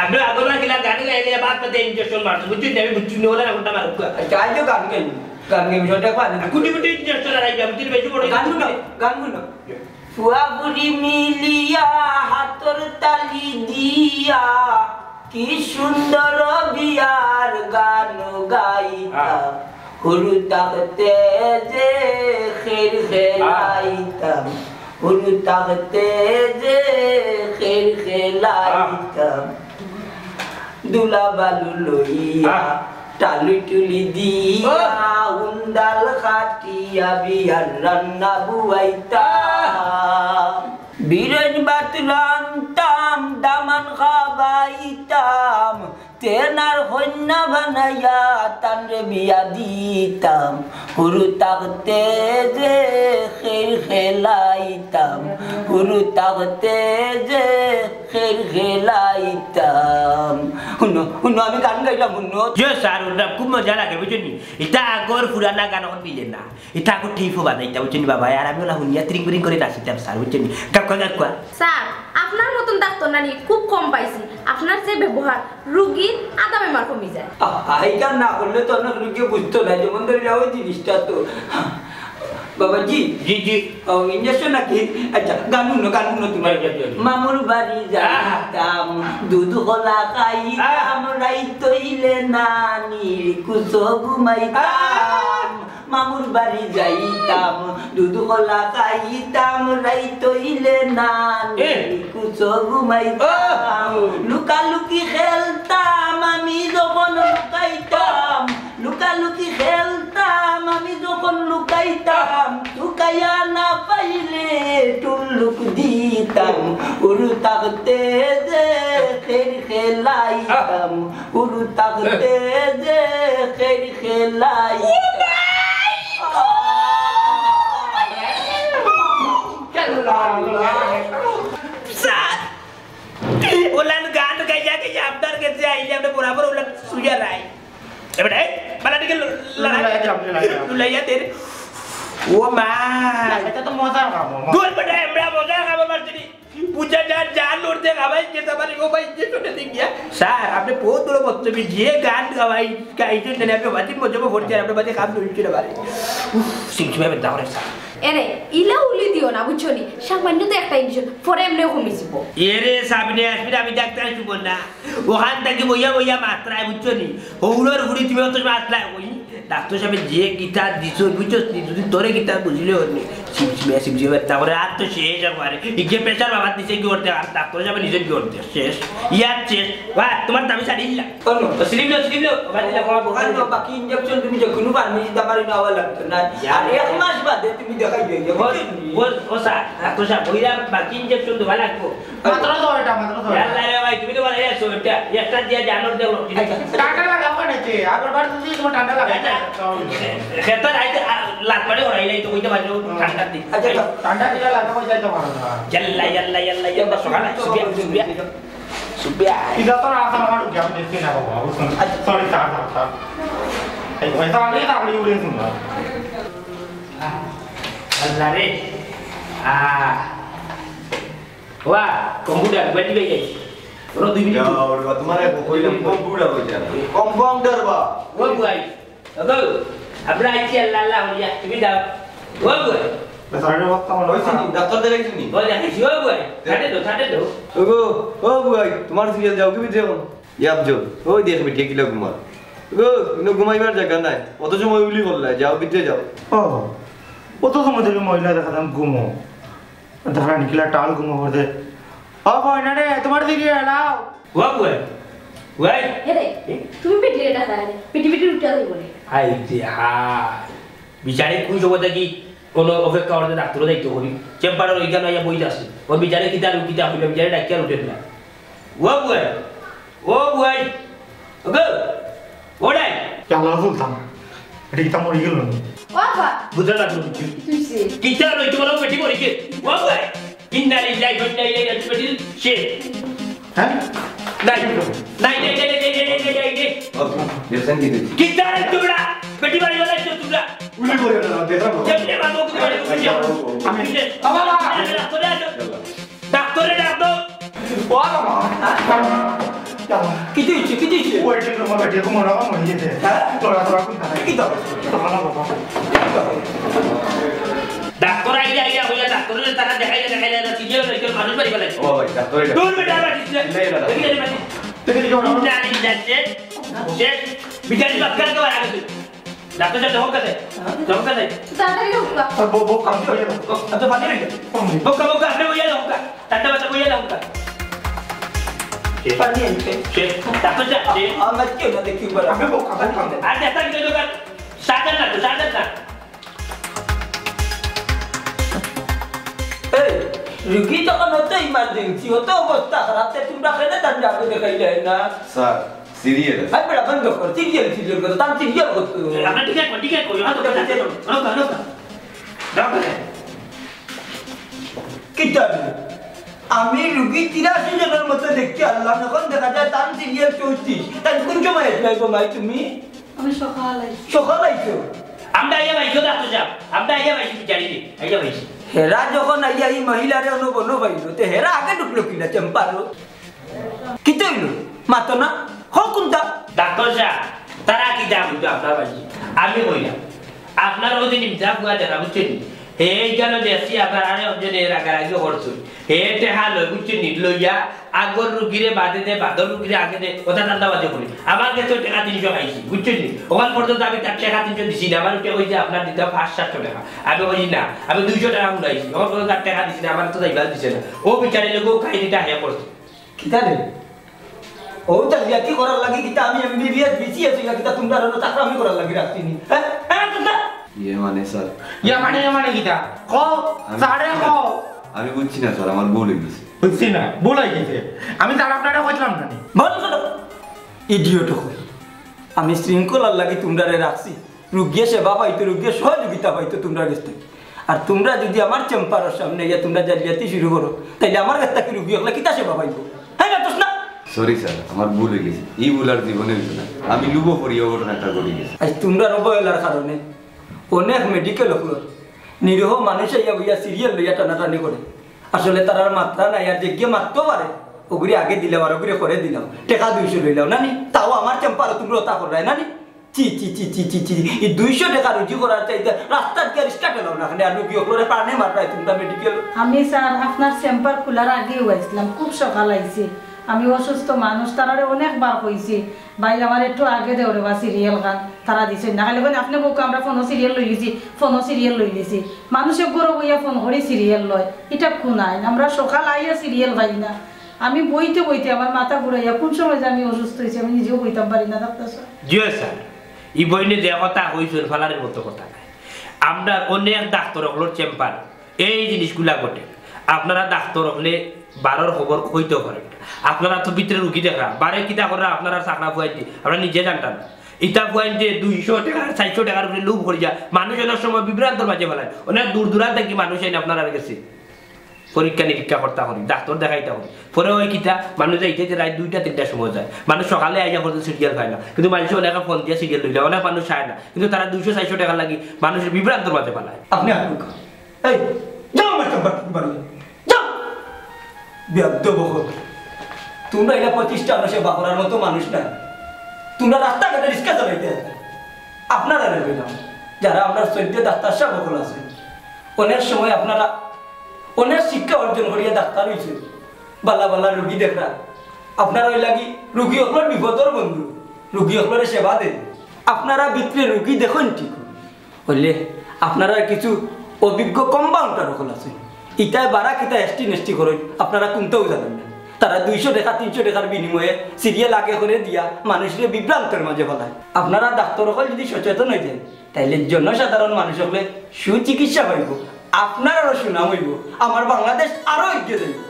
আপনি আগরবালা কিলা গান গাইলে বাদ বাদে ইঞ্জেকশন মারছে। বুঝছো নি? আমি বুঝছি না, ওলা এখন আমার আচ্ছা, আইজো গান গাইবো। গান গাইবো, সেটা পারে না। কুটি কুটি ইঞ্জেকশন আর আইবা, বুঝছো নি? বেশি বড় গান ইঞ্জেকশন শুনো, গান শুনো। ফুয়া ফুরি মিলিয়া হাতর তালি দিয়া কি সুন্দর বিয়ার গান গাইতাম। হ্যাঁ। হুরু তাকতে যে খের খেলাইতাম, হুরু তাকতে যে খের খেলাইতাম। দুলা বালু লইয়া আহ। টালু টুলি দিয়া আহ। উন্দাল খাটিয়া বিয়ার রান্না বুয়াইতাম। বিরজ ভাত রানতাম, দামান খাবাইতাম, তেনার কইন্যা বানাইয়া তানরে বিয়া দিতাম। হুরু তাকতে যে খের খেলাইতাম, হুরু তাকতে যে খের খেলাইতাম। হুনো, হুনো, আমি গান গাইলাম, হুনো। জি স্যার, ওটা খুব মজা লাগে, বুঝছইন নি? ইটা আগর পুরানা গান অখন মিলে না। ইটা আগর টেপও বাজাইতা, বুঝছইন নি বাবা? আর আমি ওলা হুনিয়া তিরিং বিরিং করি নাচিতাম স্যার, বুঝছইন নি? গাউক্কা, গাউক্কা। স্যার, আপনার মতন ডাক্তার নানি খুব কম পাইছি। আপনার যে ব্যবহার, রুগীর আধা বেমার কমি যায়। আহ, এইখান না করলে তো অনেক রুগী বুঝতো না, যেমন ধরি ওই জিনিসটা তো। বাবাজি। জি, জি। ও, ইঞ্জেকশন নাকি? আচ্ছা, গান হুনো, গান হুনো তুমি। জি, জি, জি। মামুর বাড়ি যাইতাম, আহ। দুধ কলা খাইতাম, আহ। রাইত অইলে নানির কুছো ঘুমাইতাম। আহ। মামুর বাড়ি যাইতাম, দুধ কলা খাইতাম, রাইত অইলে নানির এ। কুছো ঘুমাইতাম। ও। লুকালুকি খেলতাম, আমি যখন লুকাইতাম, লুকালুকি খেলতাম, আমি যখন লুকাইতাম, তুকাইয়া না পাইলে টুল্লুক দিতাম। হুরু তাকতে যে খের খেলাইতাম, হুরু তাকতে যে খের খেলাইতাম। স্যার, ওলান গান গাইয়া গাইয়া আপনার কাছে আইলে আপনি বরাবর ওলান শুইয়া রাই। এবার এই, বালা দিকে ল-, লড়াই। লড়াই, লড়াই, লড়াই। লড়াইয়া দের। ও মা। এটা তো মজার কাম, মজা। গোল বেটা, আমরা মজা খাবো মারছি। বুঝা যা, যা লড়তে খাবাই, যে তোমার ও ভাই, যে ছোট দিক দিয়া। স্যার, আপনি বহুত বড় বদতমিজ। যে গান গাওয়াই, গাইছেন, জানি আপনি বাজি মজা করছেন, আপনি বাজি খাম ধরছেন, বারে। উফ, সিমসিমে ব্যথা করে, স্যার। এরে, ইলা উলি দিও না, বুঝছো নি? সামান্য তো একটা ইঞ্জেকশন, পরে এমনিও কমি যাব। এরে, সামনে আসবি না, আমি ডাক্তার শুভ না। ওখান থাকি বইয়া বইয়া মাতরায়, বুঝছো নি? হৌরর ঘুরি তুমি অত মাতরায় কই? ডাক্তার সাবে যে কিতা দিছইন, বুঝছস নি? যদি তোরে কিতা বুঝলে অর নি। সিমসিমে, সিমসিমে, তারপরে আর তো শেষ একবারে। ইগে প্রেশার বাবা দিছে কি করতে, আর ডাক্তার সাবে নিজে কি করতে? শেষ। ইয়ার শেষ। ওয়া, তোমার দাবি ছাড়িলা। কোন? তো স্লিপ লো, স্লিপ লো। বাবা দিলা, বাবা, বাবা। ওখানে বাকি ইঞ্জেকশন তুমি যে কোনো ফার্মেসিত আমার ইনো আওয়া লাগতো না। ইয়া। আর এক মাস বাদে তুমি দেখাই দিও, ও, বুঝছো নি? ও, ও স্যার, ডাক্তার সাব, ওইরা বাকি ইঞ্জেকশন দেওয়া লাগবো। মাত্র তো এটা, মাত্র তো এটা। ইয়াল্লা রে ভাই, তুমি তো বলে, এই শরীরটা, একটা দিয়া জানোর দেখো। ঠান্ডা লাগাও কেন এতে? আগের বার তুমি তোমার ঠান্ডা লাগাই। খেতে রাইতে, আ, লাত মারি ওরাই নাই তো, কইতে পারছো, হুম। ঠান্ডার দিন। আচ্ছা, আচ্ছা। ঠান্ডা দিলে লাগাও যাইতে পারো না। ইয়াল্লা, ইয়াল্লা, ইয়াল্লা, ইয়াল্লা, সকালে, সুবিয়া, সুবিয়া, সুবিয়া। এটা তো রাস্তা আমার উঠে, আমি দেখছি না বাবা, বুঝছো না? আচ্ছা। Sorry, sir, sir, sir. এই, ওই স্যার, আমি তাড়াতাড়ি উঠে শুনলাম। আল্লাহ রে। আহ। ওয়া, কম্পিউটার, মোবাইল দিবে যাই। ওরা দুই মিনিট। যাও, ওরে বা, তোমার এক কইলাম, কম্পিউটার কই যায়? কম্পাউন্ডার বা। ও বুয়াই, ওগো, আমরা আইছি আল্লাহ আল্লাহ হইয়া, তুমি যাও। ও বুয়াই। না, স্যার, এটা কথা আমার ওই নয়। সিনি, ডাক্তার দেখাইছো নি? ও দেখাইছি, ও বুয়াই, দে। ছাড়ে দো, ছাড়ে দো। ওগো, ও বুয়াই, তোমার সিরিয়াল যাও, কি ভিতরে এখন? ইয়াব যাও, ওই দেখ, মিটিয়ে কিলা ঘুমা। গো, ইনো ঘুমাইবার জাগা নাই, অত সময় উলি করলায়, যাও ভিতরে যাও। ও, অত সময় ধরি মহিলা দেখাতাম ঘুমো, দেখা নিকিলা টাল ঘুমো করতে। ও কইনা রে, তুমার দিকে এলাও। ও বুয়াই, বুয়াই। এরে, তুমি পিটলে এটা খায় রে, পিটি পিটি উঠে যাই বলে। হায় রে হায়, বিচারে কোন সময় থাকি কোনো অপেক্ষা করতে ডাক্তারও যাইতে করি, চেম্বারর ওইখানো আইয়া বই আছে, ও বিচারে কিতা আর কিতা হইল, বিচারে ডাকিয়া উঠে না। ও বুয়াই, ও বুয়াই, ওগো, ও ডাই। ইয়াল্লা বলতাম, এটা কিতা মরি গেল না? ও বাবা। বুঝা লাগলো কিছু। তুই সে। কিতা লইতে বলো বেটি মরি গেল। ও বুয়াই, ইন্না লিল্লাহি ওয়া ইন্না ইলাইহি রাজিউন, বেটি সে। হ্যাঁ? নাই, নাই, নাই। দেখছেন কি দেখছি? কিতা রে তোমরা? বেটি বাড়ি বানাইছো তোমরা? উনি বলে না, দেখলাম। কেমনে বাবু, তুমি বাড়ি বসে যাও। আমি, বাবা, বাবা। ডাক্তারে ডাক দাও। ও বাবা। কিতা হইছে? কিতা হইছে? ওই যে তোমার বেটি এখন মনে হয় মরে গেছে। হ্যাঁ? লড়াচড়া কোন খানে? কিতা হইছে? বাবা, বাবা। ডাক্তার আইলে আইয়া হইয়া ডাক্তারে তারা দেখাইলে দেখাইলে না, সিরিয়াল হইছে, মানুষ বাড়ি বানাইছে। ও ভাই, ডাক্তার এটা। দূর বেটা, বাড়ি। না, না, না। দেখি, দেখি, বাড়ি। দেখি, দেখি, বাড়ি। ইন্না লিল্লাহি, শেষ, শেষ। বিচারি বাক্কা আগে বাড়া গেছে। ডাক্তার সাহেব, যখন কাছে, যখন কাছে। তাড়াতাড়ি হোক না। আর বউ, বউ, কাম করে দাও। আচ্ছা, পানি হইল। বউকা, বউকা, আপনি বইয়া যাও, বউকা। ঠান্ডা মাথা বইয়া যাও, বউকা। পানি আনতে। শেষ। ডাক্তার সাহেব, শেষ। আমার কেউ না দেখি, বড়। আমি বউকা, বউকা। আর দেখা গেল দোকান। সাজান না তো, সাজান না। এই, রুগী যখন অত ইমার্জেন্সি, অত অবস্থা খারাপ, তে তোমরা কেন তার ডাক্তার দেখাইলে না? স্যার, সিরিয়াল আছে। আরে বেটা, বন্ধ কর, সিরিয়াল, সিরিয়াল কর, তার সিরিয়াল করতে হবে। আমরা ঠিক আছে, ঠিক আছে, কই, হ্যাঁ, তো, হ্যাঁ, তো, হ্যাঁ, তো, হ্যাঁ, তো। ডাক্তার। কিতা রে? আমি রুগী তিরাশি জনের মতো দেখছি, আল্লাহ, এখন দেখা যায় তার সিরিয়াল চৌত্রিশ। তাই কোন সময় আসবে গো মাই তুমি? আমি সকাল আইছি। সকাল আইছো? আমরা আইয়া পাইছো ডাক্তার সাহেব, আমরা আইয়া পাইছি বিচারিকে, আইয়া পাইছি। হেরা যখন আইয়া এই মহিলারে অনো বনো পাইল, তে হেরা আগে ঢুকলো কিনা চেম্বারো? কিতা হইল? মাতো না? হো কোনটা? ডাক্তার সাহেব, তারা কিতা বুঝবে আপনার বাড়ি? আমি কইলাম, আপনার ওই দিন ইমজা ফুয়া দেখা বুঝছেন নি? হে এইখানে দেখছি আপনার আরে অঞ্জনে রাগারাগি করছে। হে টেহা লয় বুঝছেন নি? লইয়া আগর রুগীরে বাদে দে, বাদর রুগীরে আগে দে, কথা ঠান্ডা বাজে করি। আমার কাছে টেকা তিনশো পাইছি, বুঝছেন নি? ওখান পর্যন্ত আমি তার টেকা তিনশো দিছি না, আমার উঠে কইছে আপনার দিতে পাঁচ সাতশো টাকা। আমি কইছি না, আমি দুইশো টাকা উঠাইছি, ওখান পর্যন্ত তার টেকা দিছি না, আমার তো যাইবার দিছে না। ও বিচারে লোক কাহিনীটা হে করছে। কিতা রে? ও জালিয়াতি করার লাগি কিতা আমি এমবিবিএস, বিসিএস হইয়া কিতা তোমরা হলো চাকরামি করার লাগি রাখছি নি? হ্যাঁ? হ্যাঁ, তোমরা? ইয়ে মানে স্যার। ইয়া মানে, ইয়া মানে কিতা? কও, আমি স্যারে কও। আমি বুঝছি না স্যার, আমার ভুল হয়ে গেছে। বুঝছি না, ভুল হয়ে গেছে। আমি স্যার আপনারে কইছিলাম না নি? বন্ধ করো। ইডিয়ট হল। আমি শৃঙ্খলার লাগি তোমরারে রাখছি। রুগীয়ে সেবা পাইতো, রুগীয়ে সহযোগিতা পাইতো তোমরার গেছ থাকি। আর তোমরা যদি আমার চেম্বারর সামনে গিয়া তোমরা জালিয়াতি শুরু করো, তাইলে আমার গেছ থাকি রুগী অকলে কিতা সেবা পাইবো? হ্যাঁ, মাতোস না? সরি স্যার, আমার ভুল হয়ে গেছে। এই ভুল আর জীবনে হইতো না। আমি লুবো পড়িয়া ঘটনা একটা ঘটে গেছে। আজ তোমরার অবহেলার কারণে অনেক মেডিকেল অকলর নিরীহ মানুষ আইয়া বইয়া সিরিয়াল লইয়া টানাটানি করে। আসলে তারার মাত্রা নাই, আর যে গিয়ে মাততো পারে, ওগুলি আগে দিলাম আর ওগুলি করে দিলাম। টেকা দুইশো লইলাম না নি? তাও আমার চেম্বারো তোমরা ওটা কররায় না নি? চি, চি, চি, চি, চি, চি। এই দুইশো টেকা রুজি করার চাইতে রাস্তাত গিয়া রিক্সা ঠেলাও না, খালি আর রুগী অকলরে প্রাণে মাররায় তোমরা মেডিকেল। আমি স্যার আপনার চেম্বার খোলার আগেও আইছিলাম, খুব সকাল আইছি। আমি অসুস্থ মানুষ, তারারে অনেকবার কইছি, "ভাই, আমার একটু আগে দেও রে বা সিরিয়াল খান।" তারা দিছে না, খালি কইন, "আপনি বউকা, আমরা ফোনো সিরিয়াল লই লিছি, ফোনো সিরিয়াল লই লিছি।" মানুষে ঘরো বইয়া ফোন করি সিরিয়াল লয়, এটা কোন আইন? আমরা সকাল আইয়া সিরিয়াল পাই না। আমি বইতে বইতে আমার মাথা ঘুরাইয়া কোন সময় যে আমি অসুস্থ হইছি, আমি নিজেও কইতাম পারি না, ডাক্তার সাহেব। জি স্যার, ই বইনে যে কথা কইছইন ফালানির মতো কথা নায়। আমরা অনেক ডাক্তার অকলর চেম্বার এই জিনিসগুলা ঘটে। আপনারা ডাক্তার অকলে বারোর খবর কইতেও পারেন না। আপনারা তো ভিতরে রুগী দেখরা, বারে কিতা কররা আপনারা চাকরা ফুয়াইতে, আমরা নিজে জানতাম না। ইতা ফুয়াইতে দুইশো টেকা, চাইরশো টেকার উপরে লোভ করিয়া মানুষ অনেক সময় বিভ্রান্তর মাঝে ফালায়। অনেক দূর দূরান্ত থাকি মানুষ আইন আপনারার গেছে। পরীক্ষা নিরীক্ষা করতা করি, ডাক্তার দেখাইতা করি। পরে ওই কিতা, মানুষ যাইতে যে রাইত দুইটা তিনটার সময় যায়, মানুষ সকালে আইয়া পর্যন্ত সিরিয়াল পায় না, কিন্তু মানুষ অনেকে ফোন দিয়া সিরিয়াল লইলে অনেক মানুষ চায় না, কিন্তু তারা দুইশো চাইরশো টেকার লাগি মানুষের বিভ্রান্তর মাঝে ফালায়। আপনি আসুন। এই, যাও আমার চেম্বার থেকে বারো। যাও। বেয়াদব অকল। তোমরা এটা প্রতিষ্ঠান সেবা করার মতো মানুষ না। তোমরা রাস্তাঘাটে রিক্সা চালাইতে আছো। আপনারা নেবে না। যারা আমরা সদ্য ডাক্তার সাহেব অকল আছে, অনেক সময় আপনারা অনেক শিক্ষা অর্জন করিয়া ডাক্তার হইছে, বালা বালা রুগী দেখরা। আপনারা ওই লাগি রুগী অকলর বিপদর বন্ধু। রুগী অকলরে সেবা দেইন। আপনারা ভিতরে রুগী দেখইন ঠিক, অইলে আপনারার কিছু অভিজ্ঞ কম্পাউন্ডার অকল আছইন, ইতায় বারা কিতা এসটি নেসটি করইন, আপনারা কুন্তাউ জানইন না। তারা দুইশো টেকা, তিনশো টেকার বিনিময়ে সিরিয়াল আগে করি দিয়া মানুষরে বিভ্রান্তর মাঝে ফালায়। আপনারা ডাক্তর অকল যুদি সচেতন অইতেন, তাইলে জনসাধারণ মানুষ অকলে সুচিকিৎসা পাইবো, আপনারারও সুনাম অইবো, আমার বাংলাদেশ আরো এগিয়ে যাইবো।